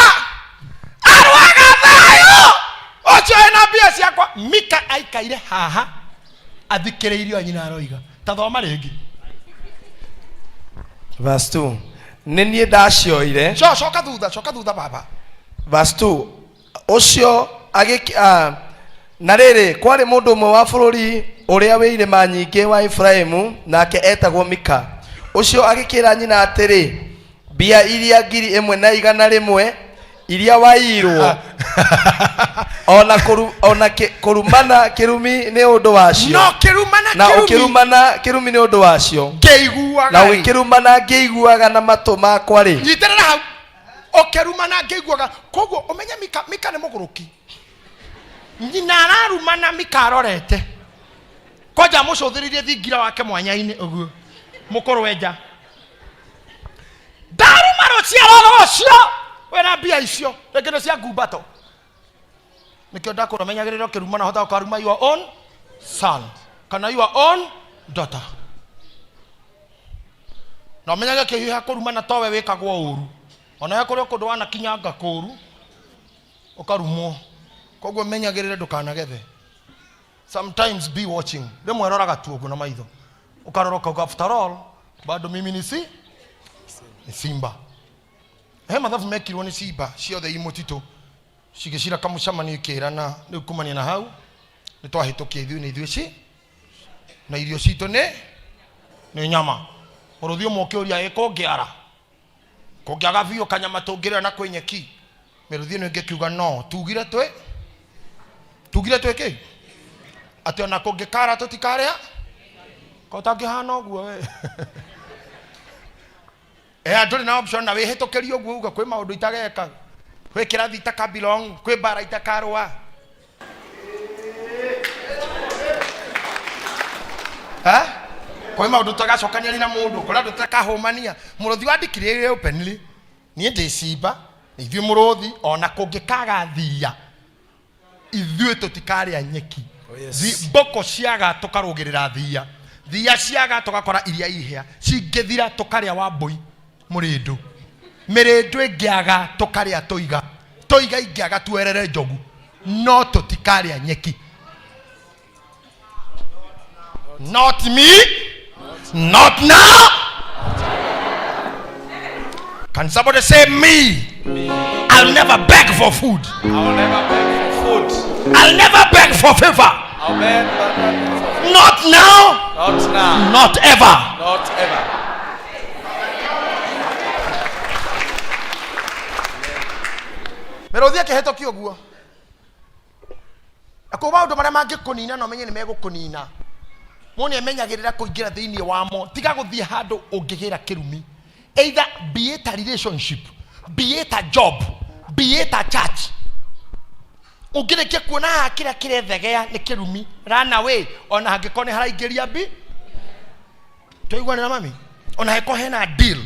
arwaga thayũ ũcio wĩna mbia ciakwa. Mika aikaire haha athikĩrĩirio nyina aroiga. Ta thoma rĩngĩ. Verse 2. Nĩ niĩ ndacioire. Coka thutha, coka thutha baba. Verse 2. Ũcio agĩki, na rĩrĩ kwarĩ mũndũ ũmwe wa bũrũri Ũrĩa wĩ irĩma nyingĩ wa Efiraimu, nake etagwo Mika. Ũcio agĩkĩra nyina atĩrĩ, mbia iria 1,100 iria waiyirwo, ona kũru, ona kĩ, kũrumana kĩrumi nĩ ũndũ wacio, No kĩrumana na kĩrumi ũkĩrumana kĩrumi nĩ ũndũ wacio, ngĩiguaga na rĩ. ũgĩkĩrumana ngĩiguaga na matũ makwa rĩ. Nyitĩrĩra hau. Ũkĩrumana ngĩiguaga. Koguo ũmenye Mika, Mika nĩ mũgũrũki. Nyina ararumana Mika arorete. Kwanja amũcũthĩrĩirie thingira wake mwanya-inĩ ũguo. Mũkũrũ enja. Ndaruma rũciaro rũcio wĩna mbia icio rĩngĩ nĩ cia ngumbato. Nĩkĩo ndakwĩra menyagĩrĩra ũkĩrumana hota ũkaruma your own son kana your own daughter. Na ũmenyage kĩhiũha kũrumana towe wĩkagwo ũru. Ona he kũrĩ kũndũ wanakinyanga kũru ũkarumwo. Koguo menyagĩrĩre ndũkanagethe. Sometimes be watching. Rĩmwe roraga tu ũguo na maitho. Ũkarora ũkauga after all bado mimi ni si ni simba. He mathabu mekirwo nĩ simba ciothe i mũtitũ cigĩcira kamũcemanio ikĩrana rĩu kumania na hau nĩ twahĩtũkia ithuĩ nĩ ithuĩ ci na irio citũ nĩ nĩ nyama. Mũrũthi ũmwe ũkĩũria ĩ kũngĩara kũngĩaga biũ kanyama tũngĩrĩa na kwĩ nyeki. Mĩrũthi ĩno ĩngĩ ĩkiuga no tugire twĩ tugire twĩ kĩ atĩ ona kũngĩkara tũtikarĩa ko ũtangĩhana ũguo we. Ndũrĩ na option na wĩhĩtũkĩrie ũguo uga kwĩ maũndũ itageka, kwĩ kĩrathi itaka belong, kwĩ mbara itakarũa. Kwĩ maũndũ tũtagacokania na mũndũ, kũrĩ andũ tũtakahũmania. Mũrũthi wandĩkire openly, niĩ ndĩ simba, ithuĩ mũrũthi, ona kũngĩkaga thiia, ithuĩ tũtikarĩa nyeki. Oh, yes. Mbũkũ ciaga tũkarũgĩrĩra thiia, thiia ciaga tũgakora iria ihĩa, cingĩthira tũkarĩa wambũi mũrĩndũ, mĩrĩndũ ĩngĩaga tũkarĩa tũiga, tũiga ingĩaga tuerere njogu, no tũtikarĩa nyeki. Not me, not now. Can somebody say me? Me. I'll never beg for food. I will never beg for food. I'll never beg for favor. I'll beg for favor. Not now. Not now. Not ever. Not ever. Mĩrũthi ĩkĩhĩtũkia ũguo. Na kũu maũndũ marĩa mangĩkũnina na ũmenye nĩ megũkũnina. Mũndũ nĩ amenyagĩrĩra kũingĩra thĩinĩ wamo. Tiga gũthiĩ handũ ũngĩgĩra kĩrumi. Either be it a relationship, be it a job, be it a church. Ũngĩrĩkia kuona haha kĩrĩa kĩrethegea nĩ kĩrumi, run away. Ona hangĩkorwo nĩ haraingĩria mbi. Twaiguanĩra mami? Ona hangĩkorwo hena deal.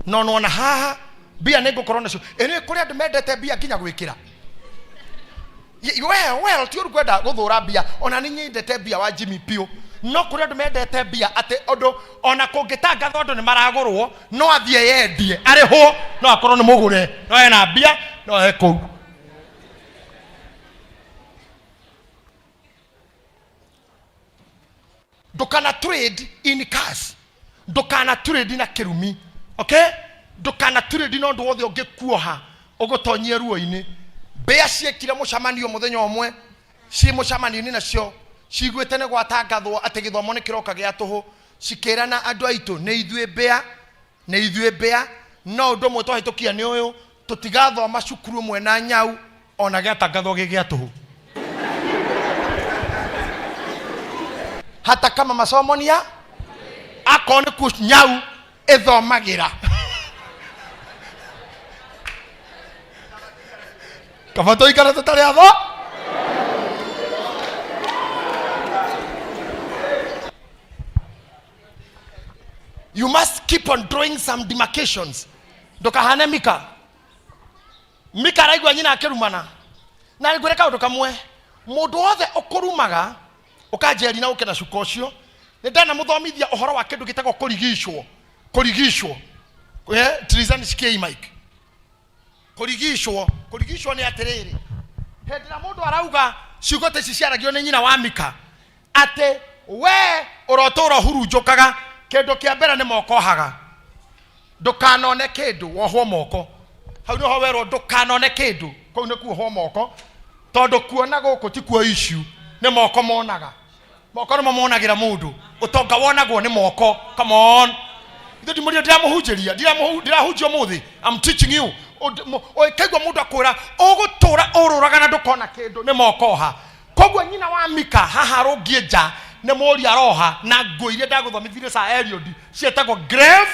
No nona haha mbia nĩ ngũkorwo nacio. Ĩ nĩ kũrĩ andũ mendete mbia nginya gwĩkĩra. Well, ti ũru kwenda gũthũra mbia. Ona nĩ nyendete mbia wa Jimmy piũ. No kũrĩ andũ mendete mbia atĩ ũndũ ona kũngĩtangathwo andũ nĩ maragũrwo, no athiĩ yendie, arĩhwo, no akorwo nĩ mũgũre, no ena mbia, no e kũu. Ndũkana trade in cash. Ndũkana trade na kĩrumi. Okay? Ndũkana trade na ũndũ wothe ũngĩkuoha ũgũtonyie ruo-inĩ. Mbĩa ciekire mũcemanio mũthenya ũmwe, ciĩ mũcemanio-inĩ nacio ciguĩte nĩ gwatangathwo atĩ gĩthomo nĩ kĩroka gĩa tũhũ, cikĩrana andũ aitũ nĩ ithuĩ mbĩa, nĩ ithuĩ mbĩa, no ũndũ ũmwe twahĩtũkia nĩ ũyũ, tũtigathoma cukuru ĩmwe na nyau ona gĩatangathwo gĩ gĩa tũhũ. Hata kama masomo ni ya akorwo nĩ kuo nyau ĩthomagĩra. Kaba tũikare tũtarĩ atho. You must keep on drawing some demarcations. Ndũkahane Mika. Mika araigua nyina akĩrumana. Na ngwĩre kaũndũ kamwe, mũndũ wothe ũkũrumaga ũkanjeri na ũke na cuka ũcio, nĩ ndanamũthomithia ũhoro wa kĩndũ gĩtagwo kũrigicwo. Kũrigicwo. Teresa nĩcikie mic. Kũrigicwo. Kũrigicwo nĩ atĩrĩrĩ, hĩndĩ ĩrĩa mũndũ arauga ciugo ta ici ciaragio nĩ nyina wa Mika, atĩ we ũrotũra ũhurunjũkaga, kĩndũ kĩa mbere nĩ moko ohaga. Ndũkanone kĩndũ wohwo moko. Hau nĩho werwo ndũkanone kĩndũ, kũu nĩ kuohwo moko, tondũ kuona gũkũ ti kuo issue, nĩ moko monaga. Moko nĩmo monagĩra mũndũ. Ũtonga wonagwo nĩ moko. Come on. Ithe ndimũria ndiramũhunjĩria, ndirahunjia ũmũthĩ. I'm teaching you. Ũkaigua mũndũ akwĩra ũgũtũra ũrũraga na ndũkona kĩndũ nĩ moko ha. Koguo nyina wa Mika haha arũngiĩ nja nĩ mũriũ aroha na nguo iria ndagũthomithirie sa Eliud ciĩtagwo grave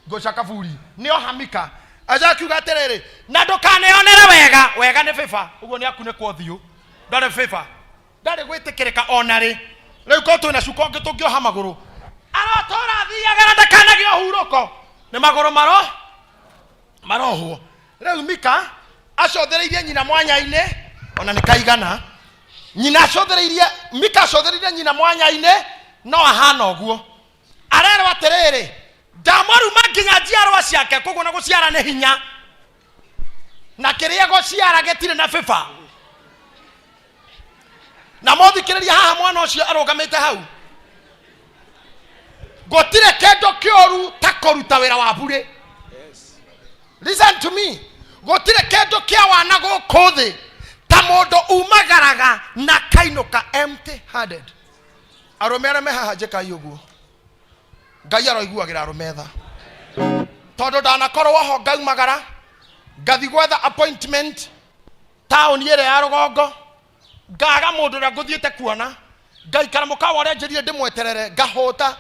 nguo cia kaburi nĩ oha Mika aja akiuga atĩrĩrĩ na ndũkaneyonere wega wega nĩ bĩba ũguo nĩ akunĩkwo ũthiũ ndarĩ bĩba ndarĩ gwĩtĩkĩrĩka ona rĩ rĩu korwo twĩna cuka ũngĩ tũngĩoha magũrũ arotũra athiaga na ndakanagĩa ũhurũko nĩ magũrũ maro marohwo rĩu Mika acothereirie nyina mwanya-inĩ ona nĩ kaigana nyina acothereirie Mika acothereirie nyina mwanya-inĩ no ahana ũguo arerwo atĩrĩrĩ ndamũruma nginya njiarwa ciake koguo na gũciara nĩ hinya na kĩrĩa gũciara gĩtirĩ na bĩba na mũthikĩrĩria haha mwana ũcio arũgamĩte hau gũtirĩ kĩndũ kĩũru ta kũruta wĩra wa burĩ. Listen to me, gũtirĩ kĩndũ kĩa wana gũkũ thĩ ta mũndũ umagaraga na kainũka empty handed. Arũme arĩa me haha njĩkai ũguo, Ngai aroiguagĩra arũme tha, tondũ ndanakorwo ho ngaumagara ngathi gwetha appointment taũni ĩrĩa ya rũgongo, ngaga mũndũ ũrĩa ngũthiĩte kuona, ngaikara mũkawa ũrĩa njĩrire ndĩmweterere, ngahũta,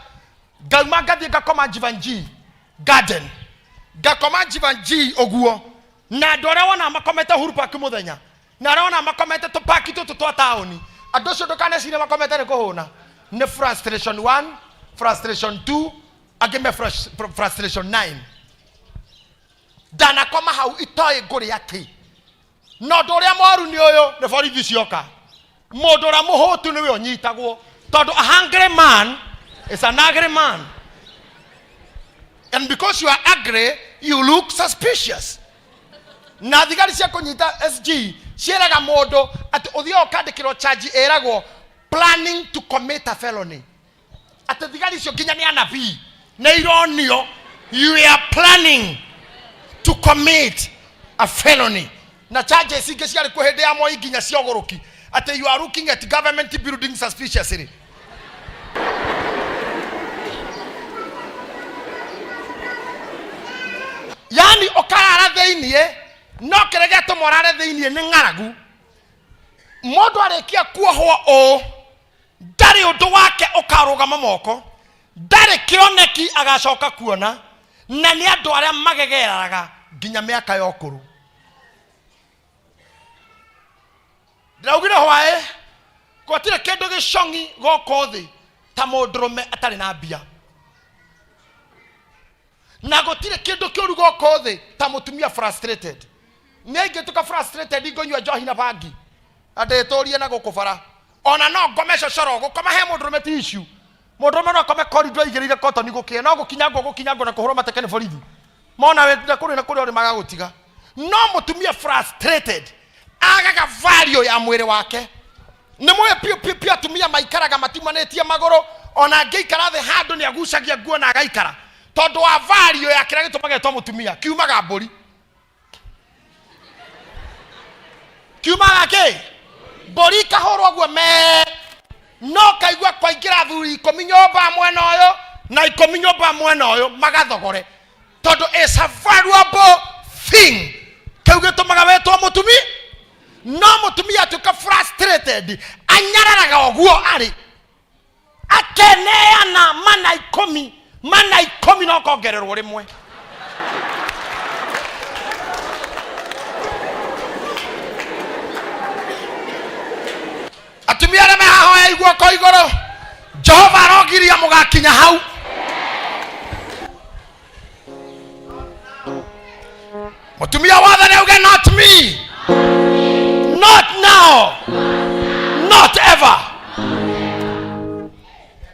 ngauma ngathiĩ ngakoma Jivanjee Garden, ngakoma Jivanjee ũguo, na andũ arĩa wonaga makomete Uhuru Park mũthenya na arĩa wonaga makomete tũpaki tũtũ twa taũni, andũ acio ndũkanecirie makomete nĩ kũhũna, nĩ frustration 1, frustration 2, angĩ me frustration 9. Ndanakoma hau itoĩ ngũrĩa kĩ, na ũndũ ũrĩa moru nĩ ũyũ, nĩ borithi cioka, mũndũ ũrĩa mũhũtu nĩwe ũnyitagwo, tondũ a hungry man is an ugly man, and because you are ugly you look suspicious. Na thigari cia kũnyita SG ciĩraga mũndũ atĩ ũthiaga ũkandĩkĩrwo charge ĩragwo planning to commit a felony, atĩ thigari icio nginya nĩ anabii nĩ ironio you are planning to commit a felony, na charges ingĩ ciarĩ kuo hĩndĩ ya Moi nginya cia ũgũrũki, atĩ you are looking at government building suspiciously. Yani ũkarara thĩiniĩ, no kĩrĩa gĩatũma ũrare thĩiniĩ nĩ ng'aragu. Mũndũ arĩkia kuohwo ũũ, ndarĩ ũndũ wake ũkarũgama moko, ndarĩ kĩoneki agacoka kuona, na nĩ andũ arĩa magegeraraga nginya mĩaka ya ũkũrũ. Ndĩraugire hwaĩ, gũtirĩ kĩndũ gĩcong'i gũkũ thĩ ta mũndũrũme atarĩ na mbia, na gũtirĩ kĩndũ kĩũru gũkũ thĩ ta mũtumia frustrated. Nĩ ingĩtuĩka frustrated ngũnyua njohi na bangi na ndĩtũrie na gũkũ bara, ona no ngome cocoro. Gũkoma he mũndũrũme ti issue, mũndũrũme no akome corridor aigĩrĩire cotton gũkĩe, no gũkinyangwo gũkinyangwo na kũhũrwo mateke nĩ borithi, mona wĩ na kũrĩa na kũrĩa ũrĩ magagũtiga. No mũtumia frustrated agaga value ya mwĩrĩ wake. Nĩ mũĩ piũ piũ piũ atumia maikaraga matiumanĩtie magũrũ, ona angĩikara thĩ handũ nĩ agucagia nguo na agaikara, tondũ wa value ya kĩrĩa gĩtũmaga etwo mũtumia. Kiumaga mbũri, kiumaga kĩ mbũri ikahũrwo guo me no kaigua kwaingĩra athuri 10 nyũmba mwena ũyũ na 10 nyũmba mwena ũyũ magathogore, tondũ it's a valuable thing. Kĩu gĩtũmaga wetwo mũtumi. No mũtumia atuĩka frustrated anyararaga ũguo arĩ akeneana mana 10, mana 10 no kongererwo rĩmwe. Atumia arĩa mehahoya iguoko igũrũ, Jehova arogiria mũgakinya hau. Mũtumia wothe nĩ auge not me, not now, not ever.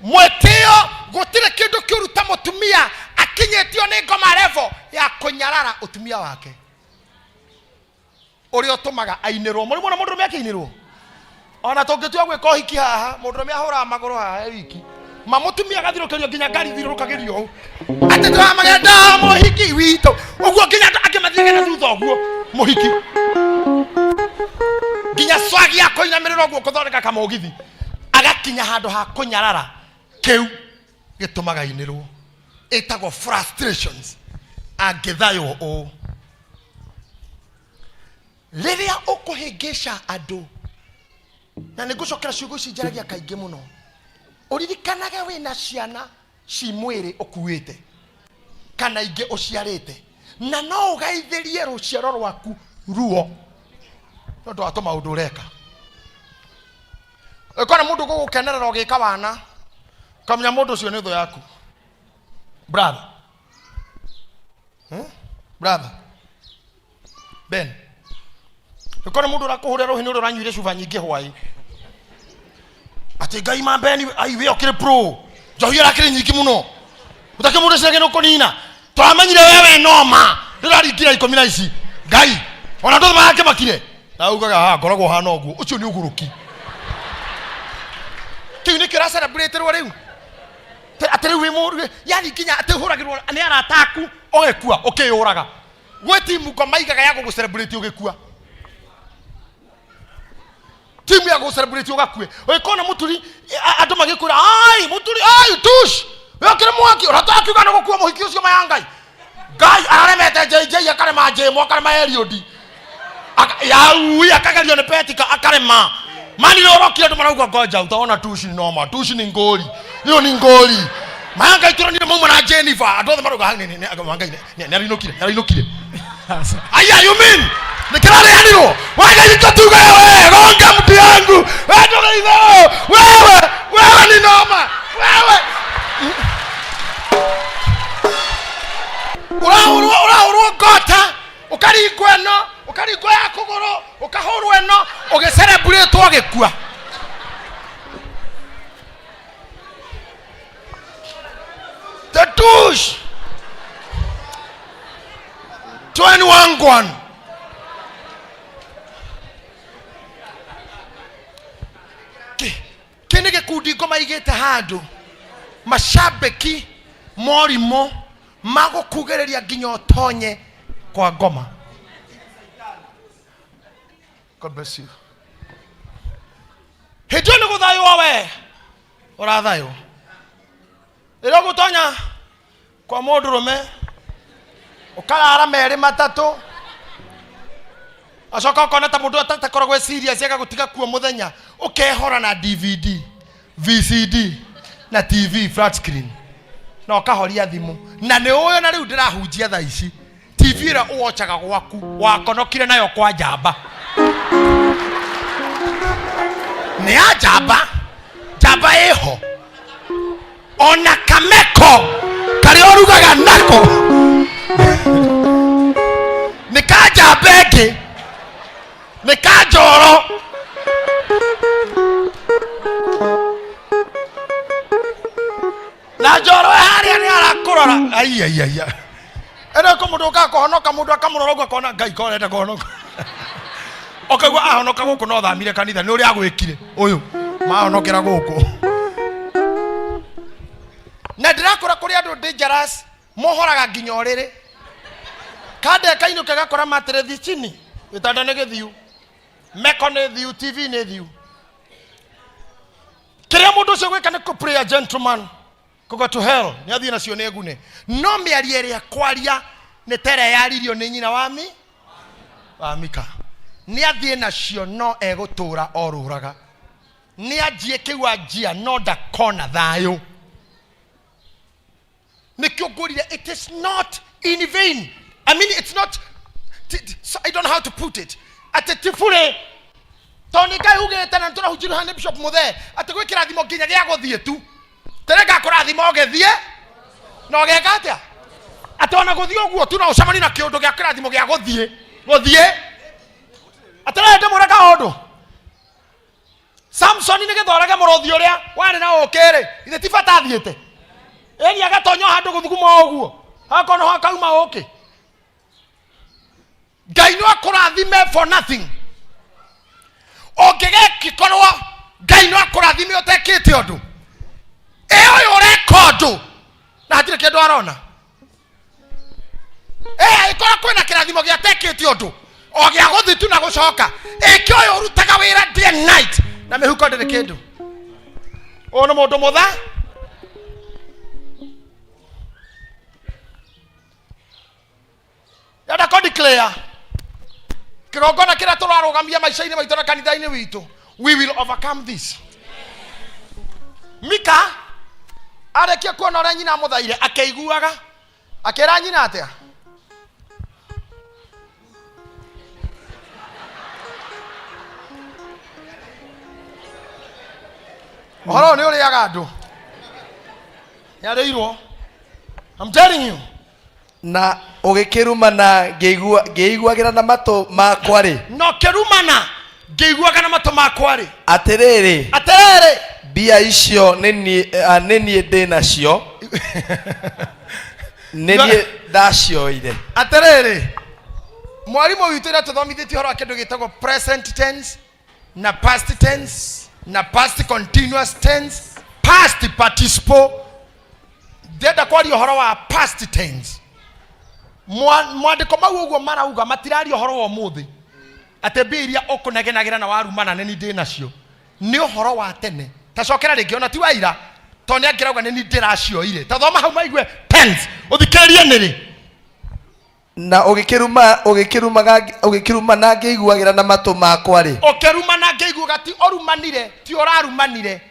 Mwĩtĩo, gũtirĩ kĩndũ kĩũru ta mũtumia akinyĩtio nĩ ngoma level ya kũnyarara ũtumia wake ũrĩa ũtũmaga ainĩrwo. Mũrĩ muona mũndũrũme akĩinĩrwo? Ona tũngĩtua gwĩka ũhiki haha, mũndũrũme ahũraga magũrũ haha e wiki, mamũtumia agathiũrũkĩrio nginya ngari ithiũrũrũkagĩrio ũũ, atĩ tũramagenda mũhiki witũ ũguo, nginya andũ angĩ mathiaga na thutha ũguo mũhiki. Nginya swagi ya kũinamĩrĩra ũguo kũthondeka kamũgithi agakinya handũ ha kũnyarara kĩu gĩtũmaga inĩrwo ĩtagwo frustrations angĩthaywo ũũ rĩrĩa ũkũhĩngĩca andũ na nĩ ngũcokera ciugo ici njaragia kaingĩ mũno ũririkanage wĩna ciana ci mwĩrĩ ũkuĩte kana ingĩ ũciarĩte na no ũgaithĩrie rũciaro rwaku ruo tondũ wa tũmaũndũ ũreka ũkona mũndũ gũgũkenerera ũgĩka wana kamenya mũndũ ũcio nĩ thũ yaku brother Brother Ben ũkona mũndũ ũrakũhũrĩra rũhĩ nĩ ũrĩa ũranyuire cuba nyingĩ hwaĩ atĩ ngai ma Ben ai we ũkĩrĩ pro njohi ĩrakĩrĩ nyingĩ mũno ũtakĩ mũndũ ũcio nĩ ũkũnina tũramenyire we wĩ noma ndĩraringira ikũmi na ici ngai ona andũ othe marakĩmakire na ugaga ha ngoragwo hana ũguo ũcio nĩ ũgũrũki kĩu nĩkĩo ũracelebrate-rwo rĩu atĩ rĩu wĩ mũru yani nginya atĩ ũhũragĩrwo nĩ arata aku ũgĩkua ũkĩyũraga gwĩ timu ngoma igaga ya gũgũ celebrate ũgĩkua timu ya gũgũ celebrate ũgakue ũgĩkona mũturi andũ magĩkwĩra ai mũturi ai tush wĩokĩre mwaki ũrata akiuga nĩ gũkua mũhiki ũcio maya ngai ngai araremete JJ akarema Jemo akarema Eliud yaui akagerio nĩ petika akarema mani nĩ ũrokire andũ marauga ngoja utaona tushi ni noma tushi ni ngori hiyo ni ngori maya ngai tũronire mauma na Jennifer andũ othe marauga nĩ nĩ arainũkire nĩ arainũkire aya you mean nikirarĩanirwo wagaitwo tuge wewe gonga mtu yangu wewe ndũgeitho wewe wewe ni noma wewe ũrahũrwo ũrahũrwo ngota ũkaringwo ĩno ũkaringwo ya kũgũrũ ũkahũrwo ĩno ũgĩcereburetwo ũgĩkua the douche 21 kĩ nĩ gĩkundi ngoma igĩte handũ macambĩki morimũ magũkugĩrĩria nginya ũtonye kwa ngoma God bless you hĩndĩ ĩyo nĩ gũthaywo we ũrathaywo rĩrĩa ũgũtonya kwa mũndũrũme ũkarara merĩ matatũ acoka ũkona ta mũndũ atakoragwo e serious agagũtiga kuo mũthenya ũkehora na dvd vcd na tv flat screen na ũkahoria thimũ na nĩ ũĩ na rĩu ndĩrahunjia thaa ici tv ĩrĩa ũwochaga gwaku wakonokire nayo kwa njamba nĩ ya njamba njamba ĩho ona kameko karĩa ũrugaga nako nĩ ka njamba ĩngĩ nĩ ka njoro na njoro ĩ harĩa nĩ arakũrora ai ai ai ĩno kũ mũndũ ũkaga kũhonoka mũndũ akamũrora ũguo akona ngai ko arenda kũhonoka ũkaigua ahonoka gũkũ no thamire kanitha nĩ ũrĩa agwĩkire ũyũ mahonokera gũkũ na ndĩrakũra kũrĩ andũ dangerous mohoraga nginya ũrĩrĩ kande kainũke gakora matĩrĩthi chini gĩtanda nĩ gĩthiu meko nĩ thiu tv nĩ thiu kĩrĩa mũndũ ũcio gwĩka nĩ kũ play a gentleman kũgo to hell nĩ athiĩ nacio nĩ egune no mĩario ĩrĩa kwaria nĩ ta ĩrĩa yaririo nĩ nyina wa mi wa mika nĩ athiĩ nacio no egũtũra orũraga nĩ anjie kĩu anjia no ndakona thayũ nĩkĩo ngũrire it is not in vain i mean it's not so i don't know how to put it atĩ ti burĩ tondũ nĩ ngai ugĩte na nĩtũrahunjirwo haha nĩ bishop mũthee atĩ gwĩ kĩrathimo nginya gĩa gũthiĩ tu tene ngakũrathima ũgĩthiĩ na ũgeka atĩa atĩ ona gũthiĩ ũguo tu no ũcemanie na kĩũndũ gĩa kĩrathimo gĩa gũthiĩ gũthiĩ atĩrĩrĩ ndĩmwĩre kaũndũ samsoni nĩ gĩthorage mũrũthi ũrĩa warĩ na ũkĩ-rĩ ithe ti bata athiĩte ĩni agatonya handũ gũthuguma ũguo hakorwo noho akauma ũkĩ ngai no akũrathime for nothing ũngĩgekĩkorwo ngai no akũrathime ũtekĩte ũndũ ĩ ũyũ ũreka ũndũ na hatirĩ kĩndũ arona ĩ angĩkorwo kwĩna kĩrathimo gĩa atekĩte ũndũ O gĩa gũthiĩ tu na gũcoka. Ĩkĩ ũyũ ũrutaga wĩra day and night na mĩhuko ndĩrĩ kĩndũ. Ũyũ nĩ mũndũ mũtha. Ndĩrenda kũ declare kĩgongona kĩrĩa tũrarũgamia maica-inĩ maitũ na kanitha-inĩ witũ, we will overcome this. Mika arĩkia kuona ũrĩa nyina amũthaire, akĩiguaga akĩra nyina atĩa? Ũhoro ũyũ nĩ ũrĩaga andũ, nĩarĩirwo. I'm telling you. Na ũgĩkĩrumana ngĩiguagĩra na matũ makwa-rĩ, Na ũkĩrumana ngĩiguaga na matũ makwa-rĩ, atĩrĩrĩ, atĩrĩrĩ, mbia icio nĩ niĩ ndĩ nacio, nĩ niĩ ndacioire. Atĩrĩrĩ, mwarimũ witũ ĩrĩa tũthomithĩtie ũhoro wa kĩndũ gĩtagwo present tense na past tense na past continuous tense, past participle. Ndĩrenda kwaria ũhoro wa past tense. Mwandĩko mau ũguo marauga matiraria ũhoro wa ũmũthĩ, atĩ mbia iria ũkũnegenagĩra na warumana nĩ niĩ ndĩ nacio, nĩ ũhoro wa tene. Ta cokera rĩngĩ, ona ti wa ira, tondũ nĩ angĩrauga nĩ niĩ ndĩracioire. Ta thoma hau maigue tense, ũthikĩrĩrie nĩrĩ. Na ũgĩkĩruma ũgĩkĩrumaga ũgĩkĩrumana ngĩiguagĩra na matũ makwa-rĩ, Ũkĩrumana ngĩiguaga, ti ũrumanire, ti ũrarumanire.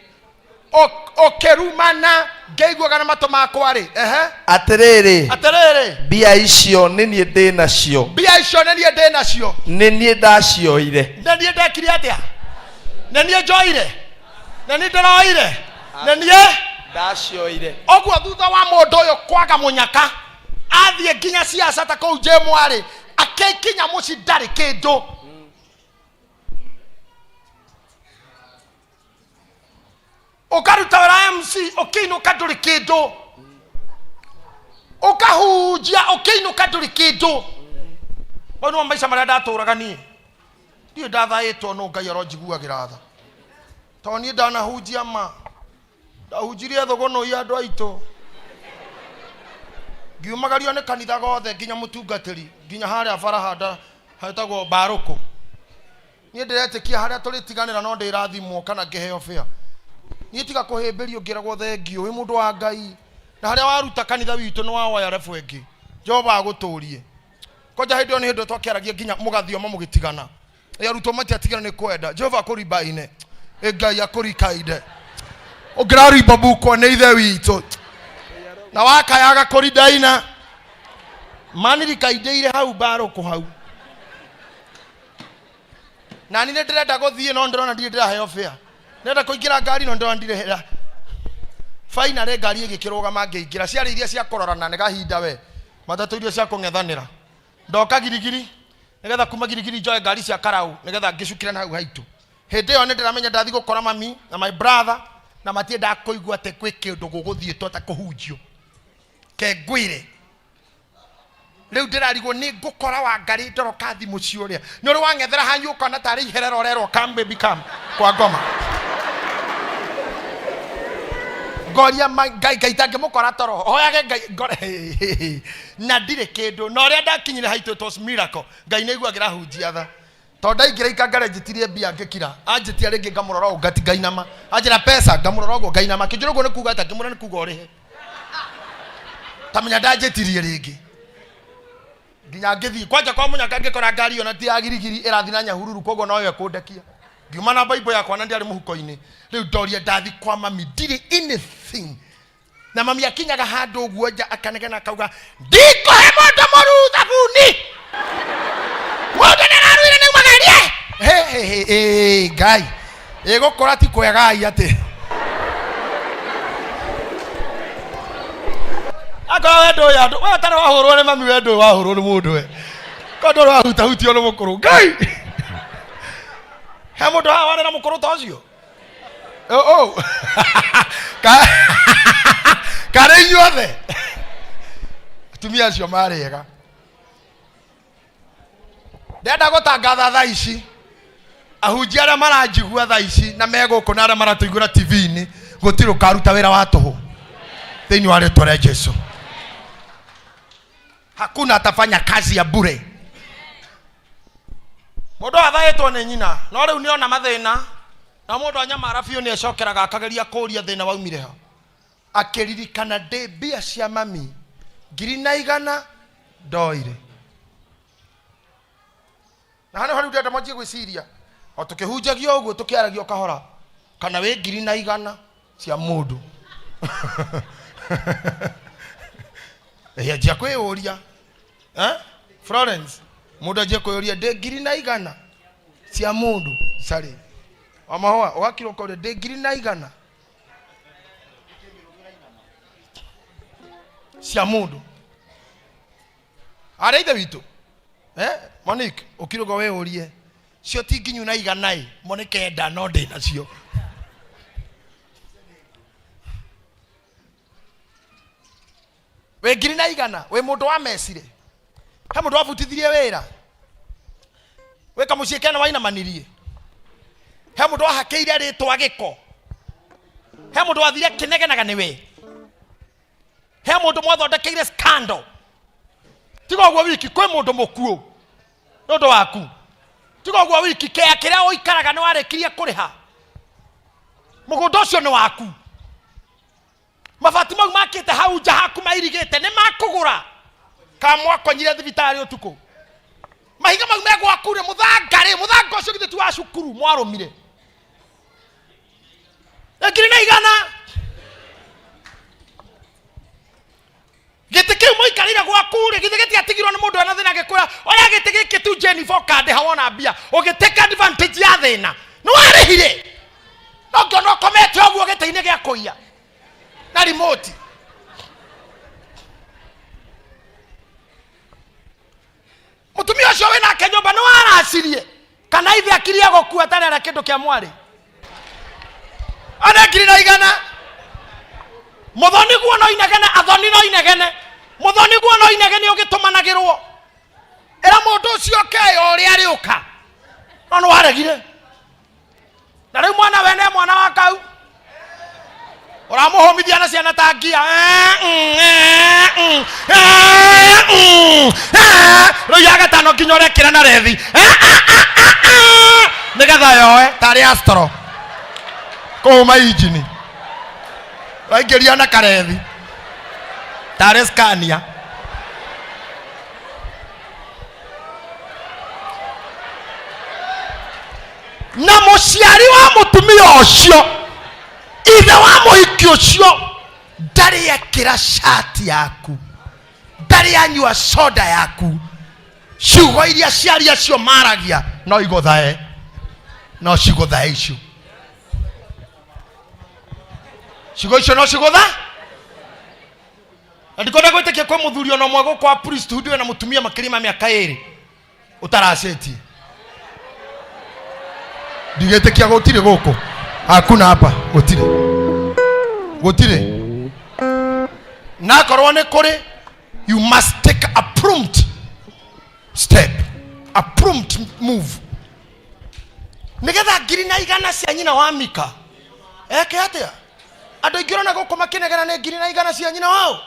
Ũkĩrumana ngĩiguaga na matũ makwa rĩ, ehe. Atĩrĩrĩ, atĩrĩrĩ, mbia icio nĩ niĩ ndĩ nacio, mbia icio nĩ niĩ ndĩ nacio, nĩ niĩ ndacioire. Nĩ niĩ ndekire atĩa? Nĩ niĩ njoire, nĩ niĩ ndĩroire, nĩ niĩ ndacioire. Ũguo thutha wa mũndũ ũyũ kwaga mũnyaka, athiĩ nginya ciaca ta kũu njĩmwarĩ, akĩkinya mũciĩ ndarĩ kĩndũ. Ũkaruta wĩra MC, ũkĩinũka ndũrĩ kĩndũ. Ũkahunjia, ũkĩinũka ndũrĩ kĩndũ. Mau nĩmo maica marĩa ndatũraga niĩ. Ndiũĩ ndathaĩtwo nũ, Ngai aronjiguagĩra tha, tondũ niĩ ndanahunjia ma ndahunjirie thũgũnũi andũ aitũ, ngiumagario nĩ kanitha gothe, nginya mũtungatĩri, nginya harĩa bara handa hetagwo Mbarũkũ. Niĩ ndĩretĩkia harĩa tũrĩtiganĩra no ndĩrathimwo kana ngĩheo bĩa. Niĩ tiga kũhĩmbĩrio ngĩragwo thengiũ wĩ mũndũ wa Ngai, na harĩa waruta kanitha witũ nĩ wawoya rebu ĩngĩ. Jehova agũtũrie. Kwanja hĩndĩ ĩyo nĩ hĩndĩ twakĩaragia nginya mũgathioma mũgĩtigana. Ĩ arutwo matiatigana nĩ kwenda. Jehova akũrimbaine. Ĩ Ngai akũrikainde. Ũngĩrarimba bukwo nĩ ithe witũ na wakayaga kũrindaina manirikaindĩire hau Mbarũkũ hau. Na niĩ nĩ ndĩrenda gũthiĩ no ndĩrona ndirĩ ndĩraheo fare. Ndĩrenda kũingĩra ngari no ndĩrona ndirĩ. Finally ngari ĩgĩkĩrũgama ngĩingĩra. Ciarĩ iria cia kũrorana nĩ kahinda we, matatũ iria cia kũng'ethanĩra. Ndoka Girigiri nĩgetha kuma Girigiri njoe ngari cia Karau nĩgetha ngĩcukĩre na hau haitũ. Hĩndĩ ĩyo nĩ ndĩramenya ndathiĩ gũkora mami na my brother, na matiendaga kũigua atĩ kwĩ kĩndũ gũgũthiĩtwo ta kũhunjio. Ke ngwĩre rĩu ndĩrarigwo nĩ ngũkora Wangarĩ Ndorokathi mũciĩ ũrĩa nĩ ũrĩ wang'ethera hanyu ũkona tarĩ iherero ũrerwo come baby come kwa ngoma. Ngoria Ngai, Ngai itangĩmũkora toro hoyage Ngai ngore na ndirĩ kĩndũ. Na ũrĩa ndakinyire haitũ, it was miracle. Ngai nĩ aiguagĩra hunjia tha, tondũ ndaingĩra ikangare njĩtirie mbia ngĩkira, anjĩtia rĩngĩ ngamũrora ũũ ngati ngainama, anjĩra pesa ngamũrora ũguo ngainama, akĩnjĩra ũguo nĩ kuga atĩa? Ngĩmwĩra nĩ kuga ũrĩhe. Tamenya ndanjĩtirie rĩngĩ nginya ngĩthiĩ kwanja kwa mũnyaka, ngĩkora ngari ĩyo na ti ya Girigiri, ĩrathiĩ na Nyahururu, koguo noyo ĩkũndekia. Ngiuma na baibũ yakwa na ndiarĩ mũhuko-inĩ. Rĩu ndoria ndathi kwa mami ndirĩ anything, na mami akinyaga handũ ũguo nja akanegena akauga, ndikũhe mũndũ mũru thabuni, mũndũ nĩararuire nĩ umagerie. Ngai ĩgũkũra ti kwegai atĩ akorwo we ndũĩ andũ, we ũtarĩ wahũrwo nĩ mami, we ndũĩ wahũrwo nĩ mũndũ, we korwo ndũrĩ wahutahutio nĩ mũkũrũ. Ngai he mũndũ haha warĩ na mũkũrũ ta ũcio? Oh, oh. Karĩ inyuothe atumia acio marĩ ega. Ndenda gũtangatha thaa ici, ahunjia arĩa maranjigua thaa ici na me gũkũ na arĩa maratũiguĩra TV-inĩ, gũtirĩ ũkaruta wĩra wa tũhũ thĩinĩ wa rĩtwa rĩa Jesu. Hakuna atafanya kazi ya bure. Mũndũ athaĩtwo nĩ nyina, no rĩu nĩ ona mathĩna, na mũndũ anyamara biũ nĩ ecokeraga akageria kũũria thĩna waumire ha. Akĩririkana ndĩ mbia cia mami 1,100 ndoire. Na hano rĩu ndĩrenda mwanjie gwĩciria o tũkĩhunjagia ũguo, tũkĩaragia o kahora, kana wĩ 1,100 cia mũndũ. Ĩ, anjia kwĩyũria. Eh? Florence, mũndũ anjie kwĩyũria ndĩ 1,100 cia mũndũ. Carĩ wa mahũa ũgakira ũkoria ndĩ 1,100 cia mũndũ. Arĩa ithe witũ, eh? Monique, ũkiruga wĩyũrie cio ti nginyu na igana ĩ, mo nĩ 9 no ndĩ nacio. Wĩ 1,100, wĩ mũndũ wa mecire, he mũndũ wabutithirie wĩra, wĩ kamũciĩ kena wainamanirie, he mũndũ wahakĩire rĩtwa gĩko, he mũndũ wathire akĩnegenaga nĩwe, he mũndũ mwathondekeire scandal. Tiga ũguo wiki, kwĩ mũndũ mũkuũ nĩ ũndũ waku. Tiga ũguo wiki, kĩa kĩrĩa ũikaraga nĩ warĩkirie kũrĩha, mũgũnda ũcio nĩ waku, mabati mau makĩte hau nja haku mairigĩte nĩ makũgũra, kana mwakonyire thibitarĩ ũtukũ, mahiga mau me gwaku rĩ, mũthanga rĩ, mũthanga ũcio githĩ ti wa cukuru mwarũmire 1,100. Gĩtĩ kĩu mũikarĩire gwaku rĩ, githĩ gĩtiatigirwo nĩ mũndũ ena thĩna agĩkwĩra oya gĩtĩ gĩkĩ tu Jennifer ũkandĩha wona mbia, ũgĩtake advantage ya thĩna, nĩ warĩhire, no ngĩona ũkomete ũguo gĩtĩ-inĩ gĩa kũiya na remote. Mũtumia ũcio wĩ nake nyũmba nĩ waracirie kana ithe akirie gũkua atarĩ ara kĩndũ kĩa mwarĩ ane 1,100. Mũthoni guo no inegene, athoni no inegene, mũthoni guo no inegene ũgĩtũmanagĩrwo. Ĩra mũndũ ũcio keyo ũrĩa arĩũka, no nĩ waregire. Na rĩu mwana wene mwana wa kau ũramũhũmithia na ciana ta ngia. Rĩu ya gatano nginya ũrekĩra na rethi nĩgetha yoe tarĩ astro kũhũma injini, waingĩria na karethi tarĩ Scania. Na mũciari wa mũtumia ũcio, ithe wa mũhiki ũcio, ndarĩ ekĩra cati yaku, ndarĩ anyua soda yaku. Ciugo iria aciari acio maragia no igũthae, no cigũthae icio ciugo icio no cigũtha. Na ndikwenda gwĩtĩkia kwĩ mũthuri ona ũmwe gũkũ wa priesthood wĩna mũtumia makĩria ma mĩaka 2 ũtaracĩtie. Ndigĩtĩkia gũtirĩ gũkũ, hakuna hapa, gũtirĩ, gũtirĩ. Na akorwo nĩ kũrĩ, you must take a prompt step, a prompt move, nĩgetha 1,100 cia nyina wa Mika eke atĩa? Andũ aingĩ ũrona gũkũ makĩnegena nĩ 1,100 cia nyina wao.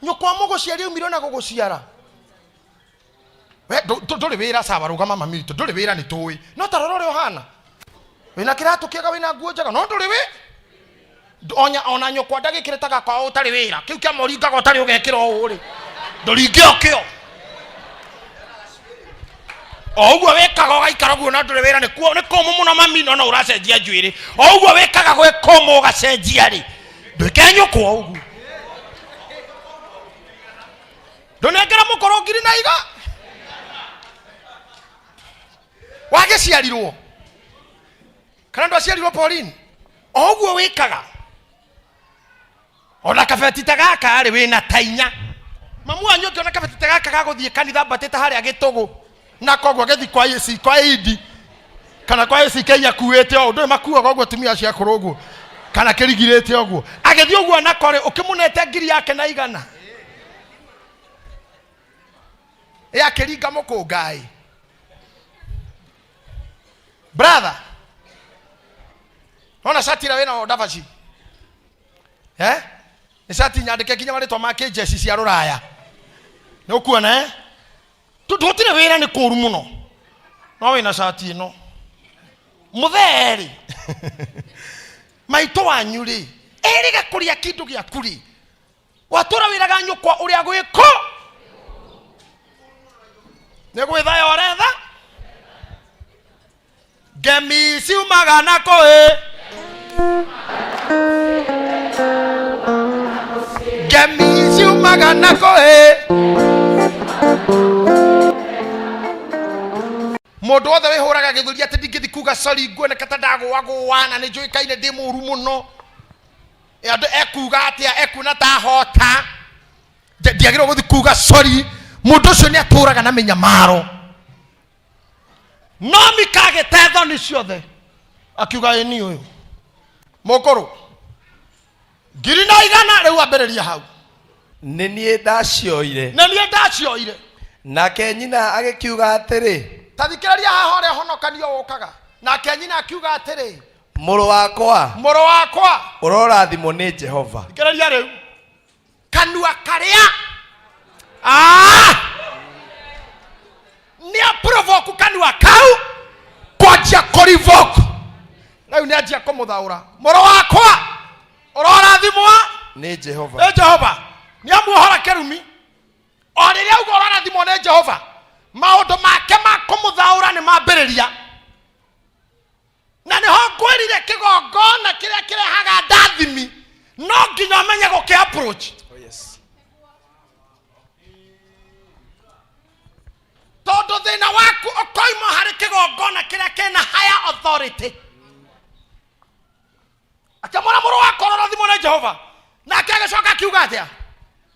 Nyũkwa mũgũciari aumire ona gũgũciara we ndũrĩ wĩra. Sawa, rũgama mami witũ, ndũrĩ wĩra nĩ tũĩ, no ta rora ũrĩa ũhana, wĩna kĩratũ kĩega, wĩna nguo njega, no ndũrĩ wĩ onya ona nyũkwa ndagĩkĩrĩte gakwa ũtarĩ wĩra kĩu kĩa moringaga ũtarĩ ũgekĩra ũũ rĩ, ndũringe ũkĩo o ũguo wĩkaga ũgaikara ũguo na ndũrĩ wĩra. Nĩ kũmũ mũno mami, no no ũracenjia njuĩrĩ o ũguo wĩkaga gwĩ kũmũ ũgacenjia rĩ, ndwĩke nyũkwa ũguo, ndũnengera mũkũrũ ngiri na iga wagĩciarirwo kana ndwaciarirwo Pauline, o ũguo wĩkaga ona kabeti ta gaka rĩ, wĩna ta inya. Mamu wanyu ũngĩona kabeti ta gaka gagũthiĩ kanitha mbatĩte harĩa gĩtũgũ na koguo agĩthiĩ kwa AC, kwa Idi kana kwa ACK akuĩte ũũ, ndũĩ makuaga ũguo atumia acio akũrũ ũguo kana kĩrigirĩte ũguo, agĩthiĩ ũguo nako rĩ, ũkĩmũnete ngiri yake na igana ĩ akĩringa mũkũngaĩ. Brother, ona cati ĩrĩa wĩna ndabaci, eh, nĩ cati nyandĩke nginya marĩtwa ma kĩnjeci cia rũraya, nĩ ũkuona, eh, tondũ gũtirĩ wĩra, nĩ kũũru mũno. No wĩna cati ĩno mũthee rĩ, maitũ wanyu rĩ, erĩga kũrĩa kĩndũ gĩaku rĩ, watũra wĩraga nyũkwa ũrĩa gwĩko nĩ gwĩthaya ũretha. Ngemi ciumaga na kũĩ, ngemi ciumaga na kũĩ. Mũndũ wothe wĩhũraga gĩthũri atĩ ndingĩthi kuga sorry, nguoneka ta ndagũagũa na nĩ njũĩkaine ndĩ mũru mũno. Ĩ, andũ ekuga atĩa? Ekuona ta hota ndiagĩrĩirwo gũthi kuga sorry. Mũndũ ũcio nĩ atũraga na mĩnyamaro. No Mika agĩte thoni ciothe, akiuga, ĩni ũyũ mũkũrũ 1,100 rĩu ambĩrĩria hau. Nĩ niĩ ndacioire. Nĩ niĩ ndacioire. Nake nyina agĩkiuga atĩrĩ, Ta thikĩrĩria haha ũrĩa honokanio ũkaga. Nake nyina akiuga atĩrĩ, Mũrũ wakwa, mũrũ wakwa, ũrorathimwo nĩ Jehova. Thikĩrĩria rĩu kanua karĩa. Ah! Nĩ aprovoke kanua kau kwanjia kũrivoke. Rĩu nĩ anjia kũmũthaũra, mũrũ wakwa, ũrorathimwo nĩ Jehova. Nĩ Jehova. Nĩ amuohora kĩrumi. O rĩrĩa auga ũrorathimwo nĩ Jehova, maũndũ make ma kũmũthaũra nĩ mambĩrĩria. Na nĩho ngwĩrire, kĩgongona kĩrĩa kĩrehaga ndathimi no nginya ũmenye gũkĩ approach. Oh, yes. Tondũ thĩna waku ũkoima harĩ kĩgongona kĩrĩa kĩna higher authority. Akĩmwĩra, mũrũ wakwa, ũrorathimwo nĩ Jehova. Nake agĩcoka akiuga atĩa?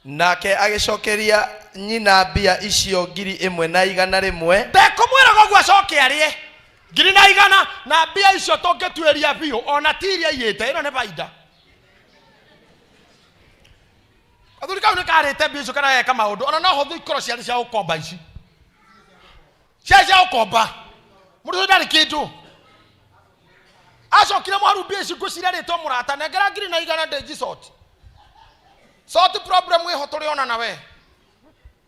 Nake agĩcokeria nyina mbia icio 1,100. Ndekũmwĩraga ũguo acoke arĩe 1,100 na mbia icio tũngĩtuĩria biũ, ona ti iria aiyĩte, ĩno nĩ baida. Athuri kau nĩ karĩte mbia icio kana geka maũndũ, ona no hũthũ ikorwo ciarĩ cia gũkomba, ici ciarĩ cia gũkomba. Mũndũ ũcio ndarĩ kĩndũ acokire mwaru. Mbia ici ngwĩciria rĩtwo mũrata, nengera 1,100 ndĩnji sort sort problem ĩho tũrĩona na we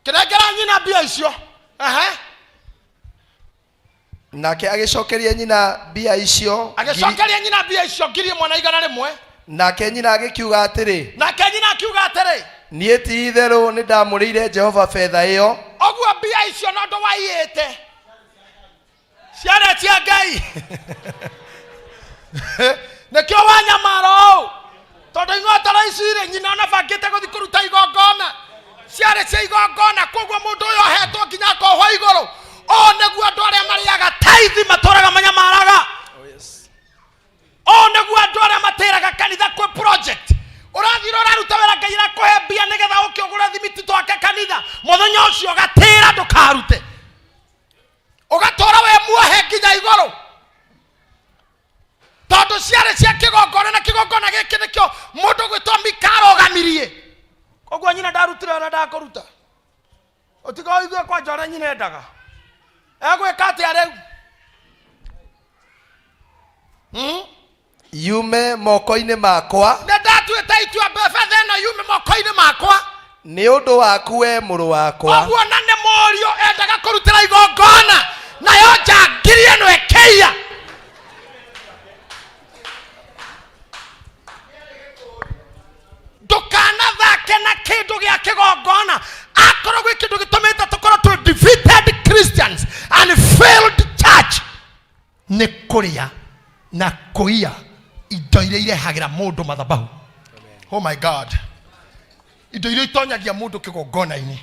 kĩnengera nyina mbia icio. Ehe. Nake agĩcokeria nyina mbia icio ngiri. Agĩcokeria nyina mbia icio 1,100. Nake nyina agĩkiuga atĩrĩ, Nake nyina akiuga atĩrĩ, Niĩ ti itherũ nĩ ndamũrĩire Jehova betha ĩyo. Ũguo mbia icio no ũndũ waiyĩte ciarĩ cia Ngai. Nĩkĩo wanyamara ũũ, tondũ ing'otoro ici rĩ, nyina ona bangĩte gũthiĩ kũruta igongona, ciarĩ cia igongona. Koguo mũndũ ũyũ ohetwo nginya akohwo igũrũ. Ũũ nĩguo andũ arĩa marĩaga taithi matũraga manyamaraga. Oh, yes. Ũũ nĩguo andũ arĩa matĩraga kanitha kwĩ project ũrathira ũraruta wĩra, Ngai arakũhe mbia nĩgetha ũke ũgũre thimiti twake kanitha, mũthenya ũcio ũgatĩra ndũkarute, ũgatũra wĩ muohe nginya igũrũ, tondũ ciarĩ cia kĩgongona, na kĩgongona gĩkĩ nĩkĩo mũndũ gwĩtwo Mika arũgamirie. Koguo nyina ndarutire ũrĩa ndakũruta, ũtiga ũigue kwanja ũrĩa nyina endaga egwĩka atĩa rĩu? Yume moko-inĩ makwa. Nĩ ndatuĩte itua betha ĩno yume moko-inĩ makwa. Nĩ ũndũ waku, we mũrũ wakwa. Ũguo na nĩ mũriũ endaga kũrutĩra igongona, nayo njangiri ĩno ĩkĩiya. Ndũkanathake na kĩndũ gĩa kĩgongona. Akorwo gwĩ kĩndũ gĩtũmĩte tũkorwo twĩ defeated Christians and failed church, nĩ kũrĩa na kũiya indo iria irehagĩra mũndũ mathabahu. Oh my God, indo iria itonyagia mũndũ kĩgongona-inĩ.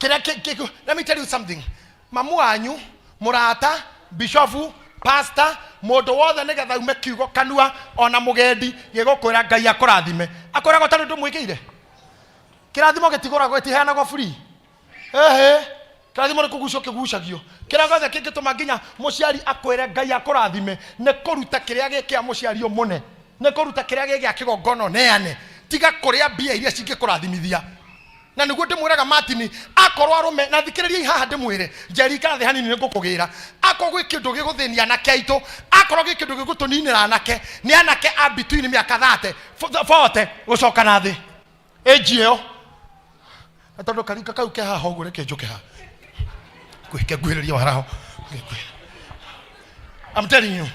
Kĩrĩa let me tell you something. Mamu wanyu, mũrata, bishofu, pastor, mũndũ wothe, nĩgetha ume kiugo kanua, ona mũgendi gĩgũkwĩra Ngai akũrathime, akwĩraga ũtarĩ ũndũ mwĩkĩire. Kĩrathimo gĩtigũragwo, gĩtiheanagwo free. Ehe, kĩrathimo nĩ kũgucio kĩgucagio. Kĩrĩa gĩothe kĩngĩtũma nginya mũciari akwĩre Ngai akũrathime nĩ kũruta kĩrĩa gĩ kĩa mũciari ũmũne, nĩ kũruta kĩrĩa gĩ gĩa kĩgongona ũneane. Tiga kũrĩa mbia iria cingĩkũrathimithia. Na nĩguo ndĩmwĩraga Martin, akorwo arũme na thikĩrĩriai haha, ndĩmwĩre Njeri, kana thĩ hanini nĩ ngũkũgĩra. Akorwo gwĩ kĩndũ gĩgũthĩnia anake aitũ, akorwo gwĩ kĩndũ gĩgũtũninĩra anake, nĩ anake a between mĩaka 30, 40 gũcoka na thĩ, age ĩyo. Na tondũ karika kau ke haha ũguo, reke njũke haha ngwĩke nguhĩrĩrie waraho. I'm telling you,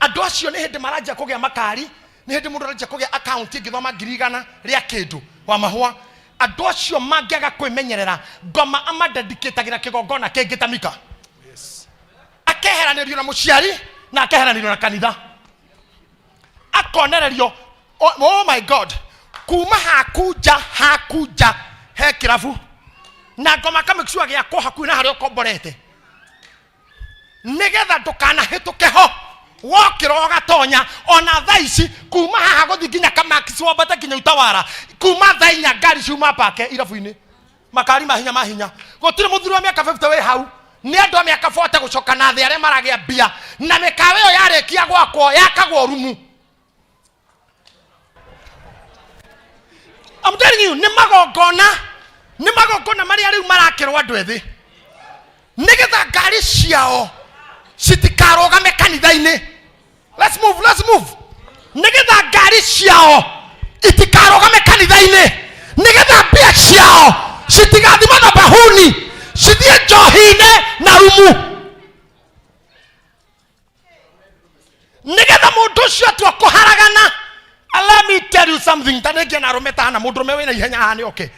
andũ acio nĩ hĩndĩ maranjia kũgĩa makari, nĩ hĩndĩ mũndũ aranjia kũgĩa account ĩngĩthoma 100,000 rĩa kĩndũ wa mahũa. Andũ acio mangĩaga kwĩmenyerera, ngoma amadedicatagĩra kĩgongona kĩngĩ ta Mika, akeheranĩrio na mũciari na akeheranĩrio na kanitha, akonererio. Oh my God, kuma hakunja hakunja he kĩrabu na ngoma akamake sure gĩakwo hakuhĩ na harĩa ũkomborete, nĩgetha ndũkanahĩtũke ho wokĩra ũgatonya. Ona thaa ici kuma haha gũthiĩ nginya Kamax, wambate nginya Utawara, kuma thaa 4 ngari ciuma pake irabu-inĩ, makari mahinya mahinya. Gũtirĩ mũthuri wa mĩaka 50 wĩ hau, nĩ andũ a mĩaka 40 gũcoka na thĩ arĩa maragĩa mbia, na mĩkawa ĩyo yarĩkia gwakwo yakagwo rumu. I'm telling you, nĩ magongona, nĩ magongona marĩa rĩu marakĩrwo andũ ethĩ nĩgetha ngari ciao citikarũgame kanitha-inĩ. Let's move, let's move. Nĩgetha ngari ciao itikarũgame kanitha-inĩ, nĩgetha mbia ciao citigathi mathabahuni, cithiĩ njohi-inĩ na rumu, nĩgetha mũndũ ũcio atua kũharagana. Let me tell you something, ta nĩngĩ na arũme tana mũndũrũme wĩna ihenya haha nĩ okay.